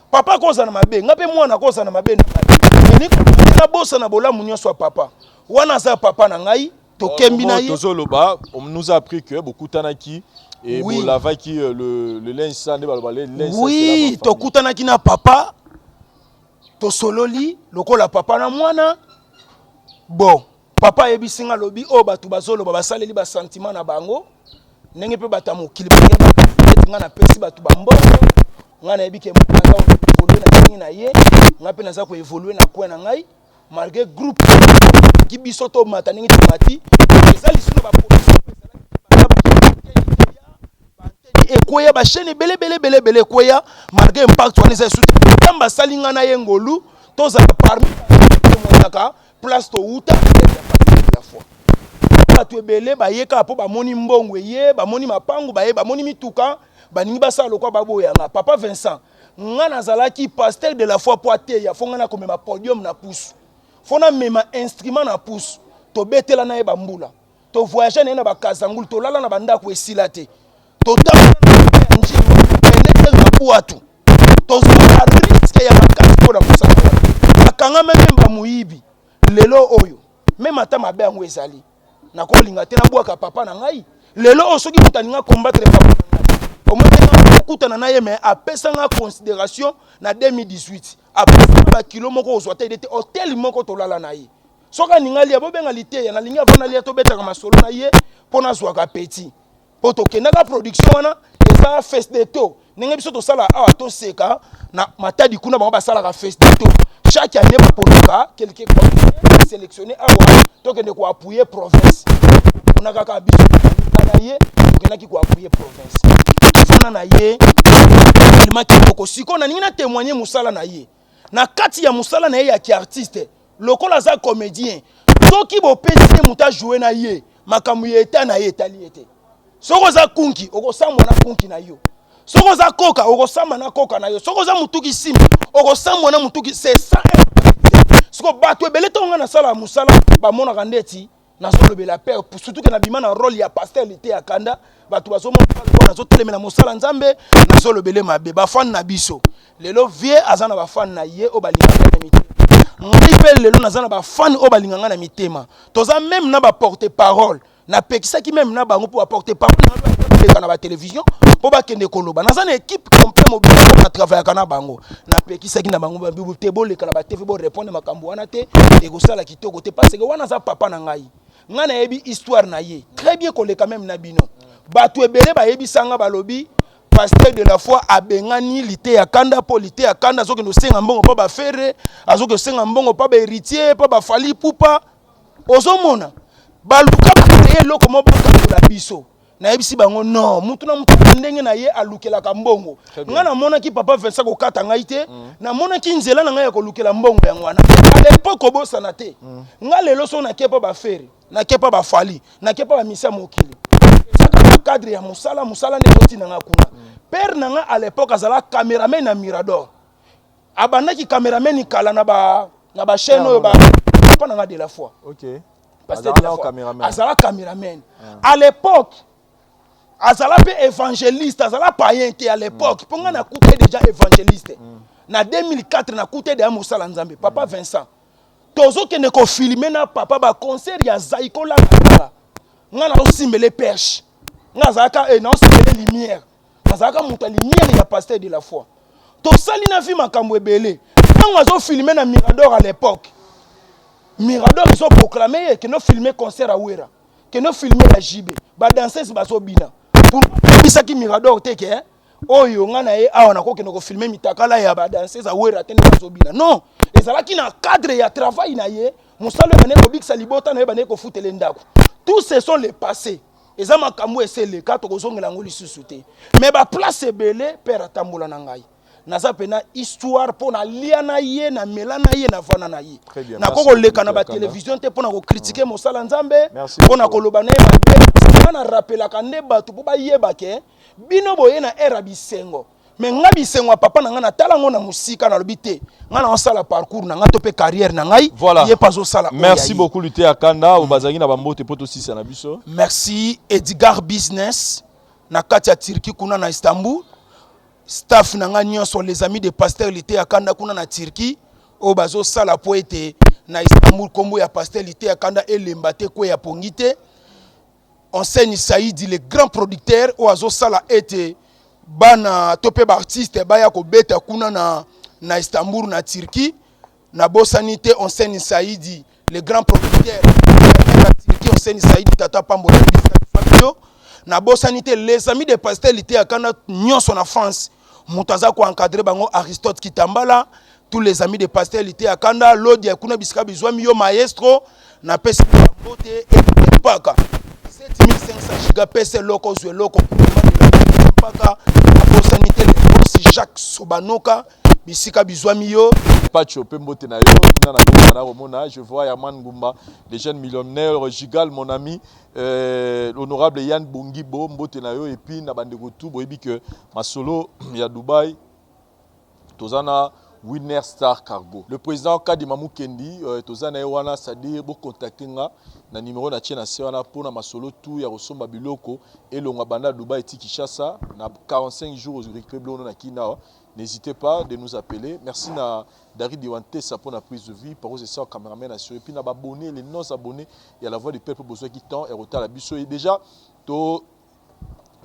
Speaker 1: papa akozala mabe, ngai mpe mwana akozala mabe na ngai, elingi nabosana bolamu nyonso ya papa wana. Aza papa na ngai, tokembi na ye.
Speaker 2: Tozoloba, on nous a appris que bokutanaki et bolavaki le linge sale, nde baloba le linge sale se lave en
Speaker 1: Oui,
Speaker 2: famille.
Speaker 1: Tokutanaki na papa, tosololi lokola papa na mwana. Bon, papa ayebisi nga, alobi oyo bato bazoloba, basaleli basentiment na bango, ndenge mpe bato ya mokili balingi ete ngai napesi bato bambongo. Ngai nayebi ke moto aza koévolue na ndenge na ye, ngai mpe naza koévolue na coin na ngai, malgré groupe. atiki biso tomata ndenge tomati. Eza lisusu na baproduction ekweya, bachaîne ebele ebele ebele ebele ekweya malgré impact wana eza lisusu te. Nzambe asali ngai na ye ngolu, tozala parmi témoignaka place towuta ya la foi. Bato ebele baye kaka mpo bamoni mbongo eye, bamoni mapangu baye, bamoni mituka, baningi basala lokwa baboyanga. Papa Vincent, nga nazalaki pasteur de la foi mpo ateya, fo nga nakomema podium na pusu, fo namema instrument na pusu, tobetela na ye bambula, tovoyage na ye na bakazangulu, tolala na bandako esila te, totambola na ya njili pene na bwatu, tozwa risque ya makasi mpo na mosala wana. Bakangama meme bamoyibi lelo oyo, meme ata mabe yango ezali, nakolinga te nabwaka papa na ngai lelo oyo. Soki moto alinga combattre papa na ngai, omoni, okutana na ye, mais apesa nga considération na 2018, apesa nga bakilo moko ozwa te te, hotel moko tolala na ye. Soki aninga lia, bobenga liteya, nalingi avanda lia, tobetaka masolo na ye mpo nazwaka petit, mpo tokendaka production wana eza feste de to. Ndenge biso tosala awa, toseka na Matadi, kuna bango basalaka feste de to. Chaque année baponaka quelque sélectionné awa, tokende koappuyer province. Mpona kaka biso na ye tokendaki koappuyer province, tofanda na ye alima kitoko. Sikoyo nalingi na témoigner mosala na ye. Na kati ya mosala na ye ya kiartiste, lokola aza comédien, soki bopesi ye moto ajoue na ye, makambo ya eta na ye etali ye te. Soki oza kunki, okosambwa na kunki na yo. Soki oza koka, okosamba na koka na yo. Soki oza motuki nsima, okosambwa na motuki. C'est ça. Siko bato ebele, ntongo ngai nasala mosala, bamonaka ndeti nazolobela père, surtout ke nabima na rôle ya pasteur lite ya kanda. Bato bazomona nazotelemela mosala Nzambe, nazolobele mabe. Bafani na biso lelo, vie aza na bafani na ye oyo balingaka na mitema. Ngai mpe lelo naza na bafani oyo balinganga na mitema. Toza même na baporte parole, napekisaki même na bango mpo baporte parole na na batelevizio mpo bakende koloba. Naza na équipe complet mobile oyo natravaillaka na bango. Napekisaki na bango te, boleka na batv, borépondre makambo wana te, ekosala kitoko te, parce que wana aza papa na ngai. Ngai nayebi histoire na ye très bien koleka même na bino. Bato ebele bayebisanga, balobi pasteur de la foi abengani lite ya kanda mpo lite ya kanda azokende osenga mbongo mpo baFerre, azokende osenga mbongo mpo baHéritier, mpo baFally Ipupa. Ozomona, baluka bacréer eloko moko bakangola biso. Nayebisi bango non, mutu na mutu na ndenge na ye alukelaka mbongo. Ngai namonaki papa Vincent kokata ngai te. Namonaki nzela na ngai ya kolukela mbongo yango wana. À l'époque, obosana te, ngai lelo so nake mpo baFerre, nake mpo baFally, nake mpo bamisia mokili, ezaka na cadre ya mosala. Mosala nde ezotina nga kuna. Père na nga à l'époque azala cameraman na Mirador, abandaki cameraman kala na ba na bachaîne oyo. Papa na nga de la foi, pasteur de la foi, azala cameraman à l'époque, azala mpe évangéliste, azala païen te à l'époque, mpo ngai nakuta ye déjà évangéliste na 2004. Nakuta ye deya mosala Nzambe. Papa Vincent, tozokende kofilmer na papa baconcert ya Zaiko Langalanga. Ngai nazosimbele perche, ngai azalaka naosimbele lumière, nazalaka moto ya lumière ya pasteur de la foi. Tosali na vi makambo ebele. Ntango azofilmer na Mirador, à l'époque Mirador ezoproclame ye, kende ofilmer concert ya Wera, kende ofilmer ya JB, badanseuse bazobina. Pourquoi oyebisaki Mirador te ke oyo nga na ye awa nakokende kofilmer mitakala ya badanseuse ya Wera te nde bazobina? Non, ezalaki na cadre ya travail na ye, mosala oyo bandeki kobikisa libota na ye, bandeki kofutela ndako. Tout ce sont les passés, eza makambo ese eleka, tokozongela yango lisusu te. Mais baplace ebele père atambola na ngai, naza mpena histoire mpo nalia na ye, namela na ye, navanda na ye. Nakoki koleka na batelevizio te mpo na kocritiquer mosala Nzambe, mpo na koloba na ye mabe. Nga narapelaka nde bato mpo bayeba ke bino boye na ere ya bisengo, mais nga bisengo ya papa na ngai natala yango na mosika. Nalobi te, ngai naosala parcours na ngai to mpe carrière na ngai.
Speaker 2: Voilà.
Speaker 1: Ye mpe azosala.
Speaker 2: Merci beaucoup, lute ya kanda oyo bazalaki na bambote mpo tosisa na biso.
Speaker 1: Merci Edgar Business na kati ya Turquie kuna na Istanbul, staff na ngai nyonso, les amis de pasteur lite ya kanda kuna na Turquie, oyo bazosala po ete na Istanbul nkombo ya pasteur lite ya kanda elemba te, kweya pongi te. Enseigne Saidi, le grand producteur oyo azosala ete bana to mpe baartiste baya kobeta kuna na Istanbul, na Turquie. Nabosani te Enseigne Saidi, le grand producteur na Turquie. Enseigne Saidi, tata pambola biso. Nabosani te les amis de pasteur lite ya kanda nyonso na France, moto aza koencadrer bango, Aristote Kitambala. Tous les amis de pasteur Liteya Kanda, Lodia kuna bisika bizwami yo maestro, na pesi mbote et mpaka 7500 giga pese loko zwe loko mpaka abosani te le boss Jacques Sobanoka bisika bizwami yo.
Speaker 2: Pacho pe mbote na yo kuna na Goma na komona je vois Herman Ngumba le jeune millionnaire Gigal mon ami l'honorable Yann Bongibo mbote na yo et puis na bandeko tout boyebi que masolo ya Dubaï toza na Winner Star Cargo. Le président Kadima Mukendi toza na ye wana, c'est-à-dire bo contacter nga na numéro na tie na se wana pona masolo tout ya kosomba biloko elongwa banda Dubaï ti Kinshasa na 45 jours ozo récupérer biloko na Kin awa. N'hésitez pas de nous appeler. Merci na Dari Diwantesa pour la prise de vue, par ça cameraman assuré puis na ba abonnés, les non abonnés ya la voix du peuple besoin qui temps et retard la biso et déjà to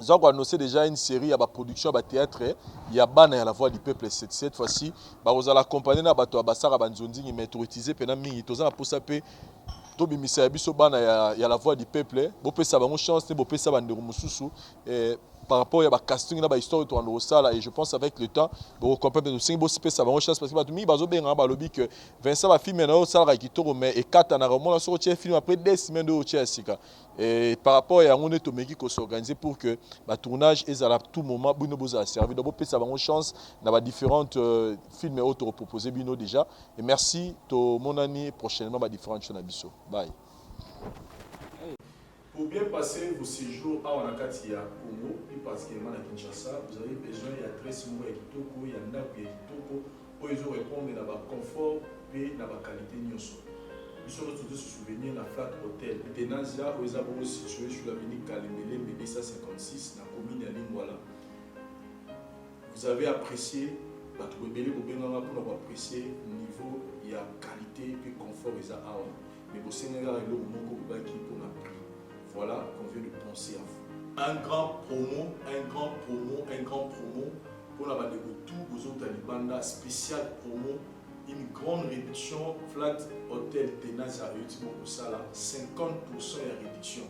Speaker 2: Nous avons annoncé déjà une série ya ba production ya ba théâtre ya bana ya la voix du peuple cette fois-ci ba kozala accompagner na bato ya basaka ba nzonzingi mais toritise pena mingi toza na posa pe tobimisa ya biso bana ya la voix du peuple bopesa bango chance te bopesa ba ndeko mosusu par rapport ya ba casting na ba histoire to ando sala et je pense avec le temps bo comprendre nous singi bopesa bango chance parce que bato mingi bazobenga balobi que Vincent ba film na yo salaka kitoko mais ekata na romona soko tie film après 2 semaines de otie ya sika. Et par rapport à yango nde tomeki ko s'organiser pour que ba tournage ezala tout moment bino bozala servi. Donc bopesa bango chance na ba différentes films oyo toko proposer bino déjà. Et merci, tomonani prochainement ba différentes chaînes na biso. Bye. Pour bien passer vos séjours awa na kati ya Congo, plus particulièrement na Kinshasa, vous avez besoin ya adresse moko ya kitoko, ya ndaku ya kitoko oyo ezo répondre na ba confort pe na ba qualité nionso. Biso nionso tozo se souvenir na Flat Hotel Tenazia oyo eza bongo situé sur l'avenue Kalembelembe 256 na commune ya Lingwala. Vous avez apprécié, bato ebele bobenganga mpona ko apprécier niveau ya qualité pe confort eza awa. Mais bosengeli kaka eloko moko bobaki mpona prix. Voilà qu'on vient de penser à vous. Un grand promo, un grand promo, un grand promo mpona bandeko tout bozouta libanda, spécial promo, une grande réduction. Flat Hotel Tenazia euti bokosala 50% ya réduction.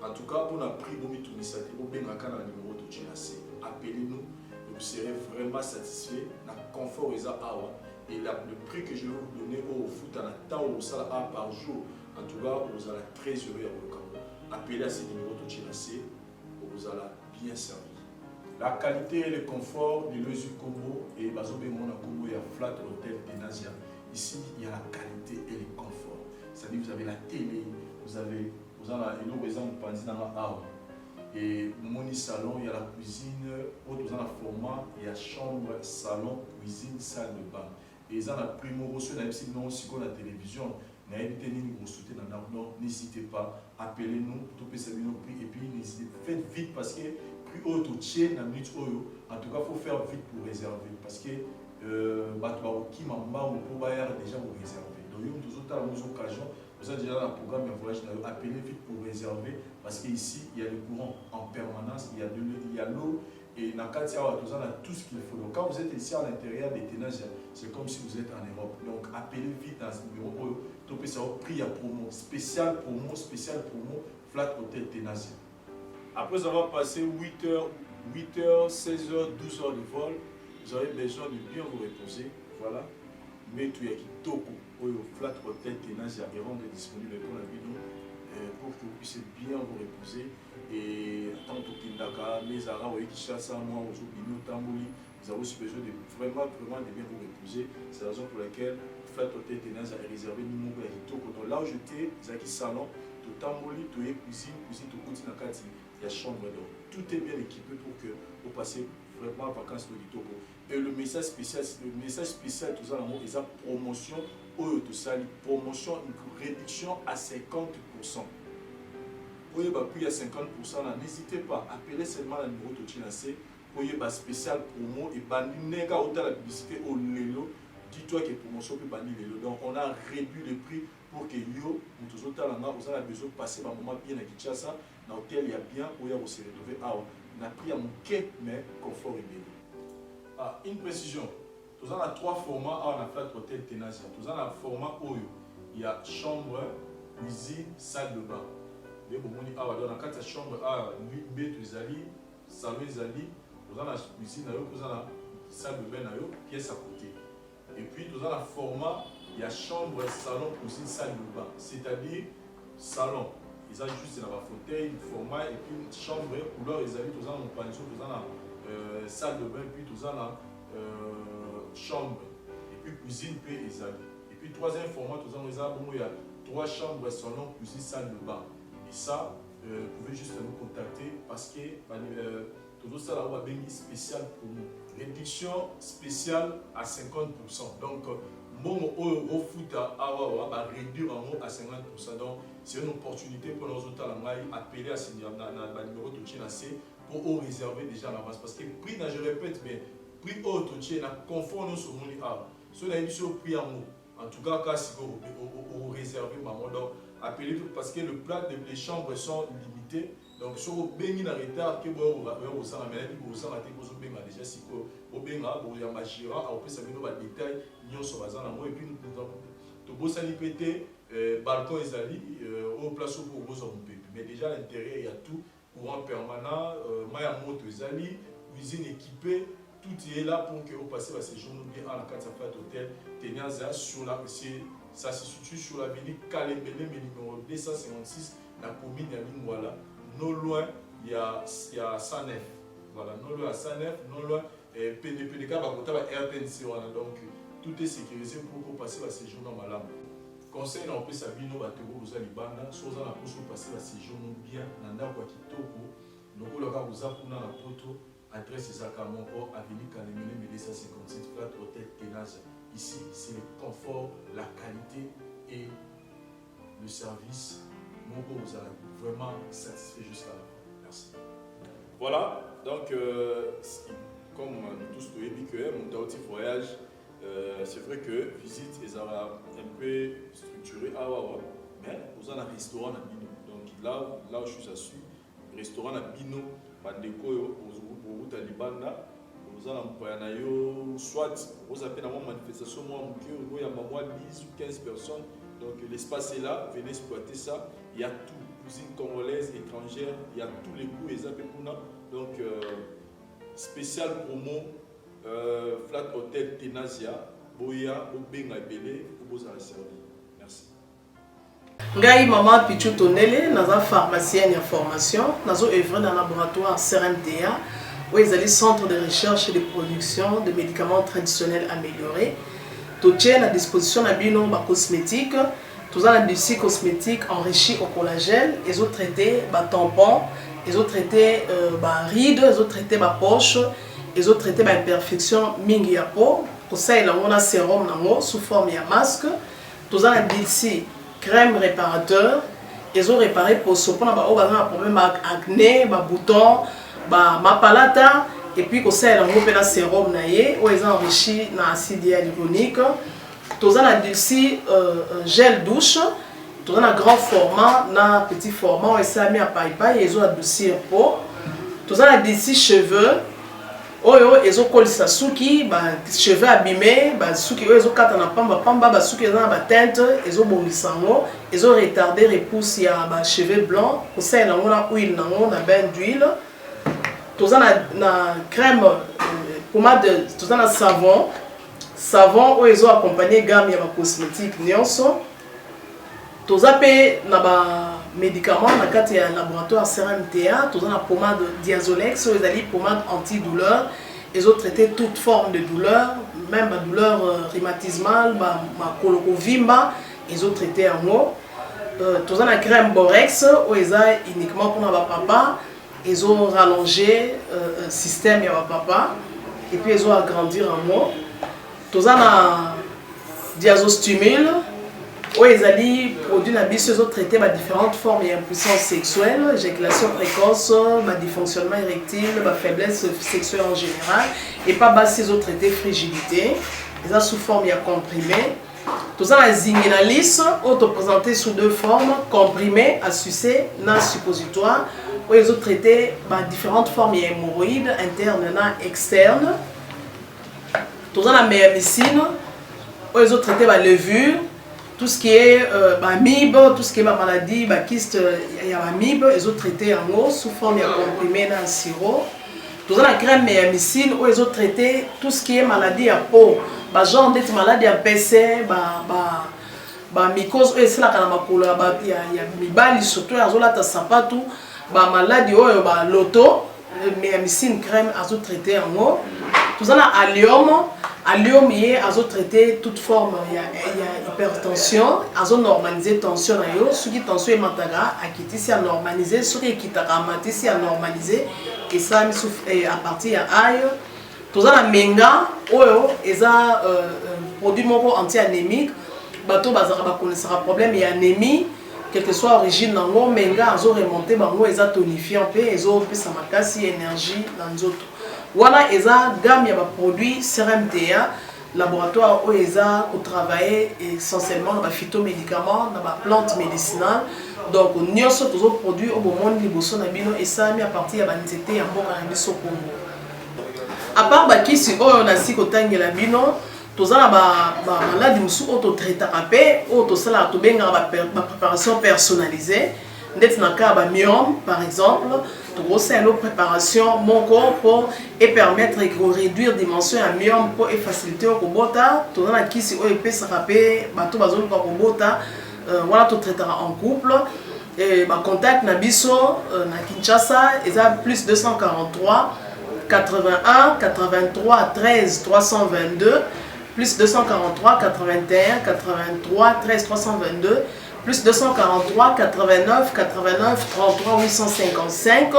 Speaker 2: En tout cas mpona prix bomitungisa te, bobengaka na numéro totie na se, appelez-nous et vous serez vraiment satisfait na confort eza awa. Et le prix que je vais vous donner oyo ofuta na temps oyo osala awa par jour, en tout cas ozala très heureux ya koluka yango. Appelez à ce numéro totie na se, okozala bien servi. La qualité et le confort de l'Oezu Congo et bazobenga ngo na kombo ya Flat Hotel Tenazia. Ici, il y a la qualité et le confort. C'est-à-dire vous avez la télé, vous avez oza na eloko eza mopanzi na nga awa et bomoni salon ya la cuisine oyo toza na format ya chambre, salon, cuisine, salle de bain. Et eza na prix moko soki nayebisi bino sikoyo na télévision nayebi te nini bokosote na ndako. Donc n'hésitez pas, appelez-nous topesa bino prix et puis n'hésitez, faites vite parce que prix oyo totie na minute oyo, en tout cas faut faire vite pour réserver parce que bato bakokima mbangu mpo bayaka déjà ko réserver. Donc yo moto ozotala ngo oza occasion, oza déjà na programme ya voyage na yo, appelez vite pour réserver parce que ici il y a le courant en permanence, il y a de l'eau, il y a l'eau et na kati awa toza na tout ce qu'il faut. Donc quand vous êtes ici à l'intérieur de Tenazia, c'est comme si vous êtes en Europe. Donc appelez vite dans ce numéro oyo topesa yo prix ya promo, spécial promo, spécial promo Flat Hotel Tenazia. Après avoir passé 8 heures, 8 heures, 16 heures, 12 heures de vol, vous avez besoin de bien vous reposer. Voilà, mbetu ya kitoko oyo Flat Hotel Tenazia est rendre disponible pour la bino pour que vous puissiez bien vous reposer. Et tant tokendaka nde ezalaka oye Kinshasa mwa ozobimi otamboli, vous avez aussi besoin de vraiment, vraiment de bien vous reposer. C'est la raison pour laquelle Flat Hotel Tenazia est réservé ni moko ya kitoko. Donc là où j'étais, ezalaki salon, totamboli, toye cuisine, cuisine tokoti na kati ya chambre. Donc tout est bien équipé pour que vous passiez vraiment vacances de kitoko. Et le message spécial, le message spécial toza nango eza promotion oyo tosali, promotion réduction à 50%. Oyeba prix ya 50% na, n'hésitez pas, appelez seulement na numéro totie na se, oyeba spécial promo ebandi ndenge otala publicité oyo lelo, dis-toi que promotion pe ebandi lelo. Donc on a réduit le prix pour que yo moto ozotala nga oza na besoin passer ba moment bien na Kinshasa na hôtel ya bien oya ko se retrouver awa na prix ya moke mais confort ebele. Ah, une précision, toza na 3 formats awa na Flat Hotel Tenazia. Toza na format oyo ya chambre, cuisine, salle de bain. Nde bomoni awa, donc na kati ya chambre awa mbeto ezali, salon ezali, oza na cuisine na yo, oza na salle de bain na yo, pièce à côté. Et puis toza na format ya chambre, salon, cuisine, salle de bain. C'est-à-dire salon eza juste na ba fauteuil format et puis chambre couleur ezali toza na mopanzi oyo toza na euh, salle de bain et puis toza na euh, chambre et puis cuisine mpe ezali et puis troisième format toza ngo eza bongo ya trois chambres salon cuisine salle de bain et ça euh, vous pouvez juste nous contacter parce que euh, tozosala oyo babengi spécial promo réduction spéciale à 50 donc mbongo oyo ofuta awa ba réduire yango à 50 donc c'est une opportunité mpona ozotala ngai appeler na, na banuméro totie na se mpo oréserver déjà à l'avance parce que prix na je répète bien prix oyo totie na confort nyonso omoni awa so nayebi so prix yango en tout cas kasi oréserver bango donc appelez parce que le plat de les chambres sont limitées donc soki obengi na retard ke boya kozanga me nayebi kozanga te bozobenga déjà sikoyo bobenga boyamba gérant akopesa bino badétail nyonso baza nango et puis tobosani mpe te balcon ezali oyo place oyo mpo okozwa mopepe mais déjà à l'intérieur il y a tout courant permanent mai ya moto ezali cuisine équipée tout est là pour que vous passiez ba séjour bien à la kati ya Flat Hotel Tenaza sur la ça se situe sur l'avenue Kalembele numéro 256 la commune ya Lingwala non loin il y a il y a 109 voilà non loin à 109 non loin et pene kaka bakota ba RTNC wana donc tout est sécurisé pour que passer ba séjour na malamu conseil na opesa bino bato oyo boza libanda so oza na mposa opase ba séjour no bien na ndako ya kitoko lokola kaka oza kuna na poto adresse ezaka moko avenue Kalemele 257 Flat Hotel Tenaza ici c'est le confort la qualité et le service moko ozala vraiment satisfait jusqu'à la fin merci voilà donc euh, comme nous tous toyebi que moto auti voyage euh, c'est vrai que visite ezala un peu structuré awa mais oza na restaurant na bino donc là là où je suis assis restaurant na bino bandeko oyo boruta libanda oza na mopaya na yo soit oza mpe na mwa manifestation mwa moke okoyamba mwa 10 ou 15 personnes donc l'espace est là venez exploiter ça il y a tout cuisine congolaise étrangère il y a tous les goûts eza mpe kuna donc euh, spécial promo euh, Flat Hotel Tenasia boya bobenga ebele po bozala servi merci
Speaker 7: Ngai mama Pichu Tondele, naza pharmacienne ya formation, nazo œuvrer na laboratoire CRMTA oyo ezali centre de recherche et de production de médicaments traditionnels améliorés. Totie na disposition na bino ba cosmétique. Toza na d'ici cosmétique enrichi au collagène, ezotraite batampon, ezotraite euh, baride, ezotraite bapoche, ezotraite baimperfection mingi ya peau. Kosalela yango na sérum nango sous forme ya masque. Toza na Dilsi crème réparateur, ezorépare poso mpona baoyo baza na problème ya acné, babouton, bamapalata. Et puis kosalela yango mpe na sérum na ye oyo eza enrichi na acide hyaluronique. Toza na Dilsi euh, gel douche, toza na grand format na petit format oyo esalami ya paipai, ezo adoucir peau. Toza na Dilsi cheveux oyo ezokolisa suki, bacheveux abîmé, basuki oyo ezokata na pambapamba, basuki eza na bateinte, ezobongisa yango, ezoretarde repousse ya bacheveux blanc. Kosalela yango na huile nango na bain d'huile. Toza na crème euh, pommade, toza na savon, savon oyo ezoaccompagne gamme ya bacosmétique nyonso. Toza mpe na bamédicament na kati ya laboratoire CRMTA. Toza na pommade Diazolex oyo ezali pommade antidouleur, ezotraite toute forme de douleur, même badouleur euh, rhumatismale, makolo kovimba, ezotraite yango. euh, toza na crème Borex oyo eza uniquement mpona bapapa, ezo rallonger euh, système ya bapapa et puis ezo agrandir yango. Toza na Diazostimule oyo ezali produit na biso, ezotraite badifférentes formes ya impuissance sexuelle, éjaculation précoce, badysfonctionnement érectile, bafaiblesse sexuelle en général. Epa basi ezotraite frigidité, eza sous forme ya comprimé. Toza na Zingenalis oyo toprésente sous deux formes, comprimé à sucer na suppositoire, oyo ezotraite badifférentes formes ya hémorroïde interne na externe. Toza na Meyamicine oyo ezotraite balevure, tout ce qui est euh, baamibe, tout ce qui est bamaladie, bakyste ya baamibe, ezotraite yango sous forme ya comprimé na sirop. Toza na crème ya micine oyo ezotraite tout ce qui est maladie ya peau, bagenre ndeti maladie ya mpese, bamycose oyo esalaka na makolo ya mibali, surtout oyo azolata sapatu, bamaladi oyo baloto. Ya micine crème azotraite yango. Toza na allium. Allium ye azotraite toute forme ya hypertension, azonormalize tension na yo. Soki tension emataka, akitisi, anormalize. Soki ekitaka, amatisi, anormalize. Esalami à partir ya ail. Toza na menga oyo eza produit moko anti-anémique. Bato bazalaka bakonesaka problème ya anémie, quelle que soit origine nango, menga azoremonte bango. Eza tonifiant mpe ezopesa makasi, énergie na nzoto. Wana eza gamme ya baproduit CRMTA, laboratoire oyo eza kotravaille essentiellement na baphytomédicament, na baplante médicinale. Donc nyonso tozoproduire oyo bomoni liboso na bino esalami à partir ya banzete ya mboka na biso Congo. À part bakisi oyo nasi kotangela bino, toza na bamaladi mosusu oyo totraitaka mpe oyo tosalaka, tobengaka bapréparation personnalisée. Ndeti na cas ya bamyome par exemple, tokosala préparation moko mpo epermettre koréduire dimension ya myome mpo efacilité oyo kobota. Toza na kisi oyo epesaka mpe bato bazoluka kobota. Wana totraitaka en couple. Bacontact na biso na Kinshasa eza plus 243 81 83 13 322, plus 243 81 83 13 322, plus 243 89 89 33 855.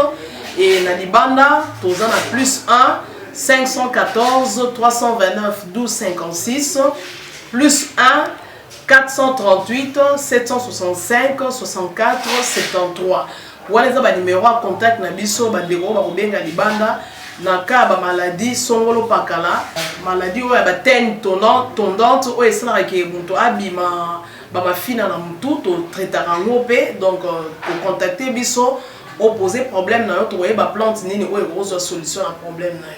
Speaker 7: Et na libanda toza na plus 1 514 329 12 56, plus 1 438 765 64 73. Wana eza banimero ya contact na biso. Bandeko oyo bakobenga libanda na ka ya bamaladi songolo pakala, maladi oyo ya bateignes tondante oyo esalaka ke moto abima bamafina na motu, totraitaka yango mpe. Donc kocontacte biso, opose problème na yo, tokoyeba plante nini oyo ekozwa solution na problème na yo.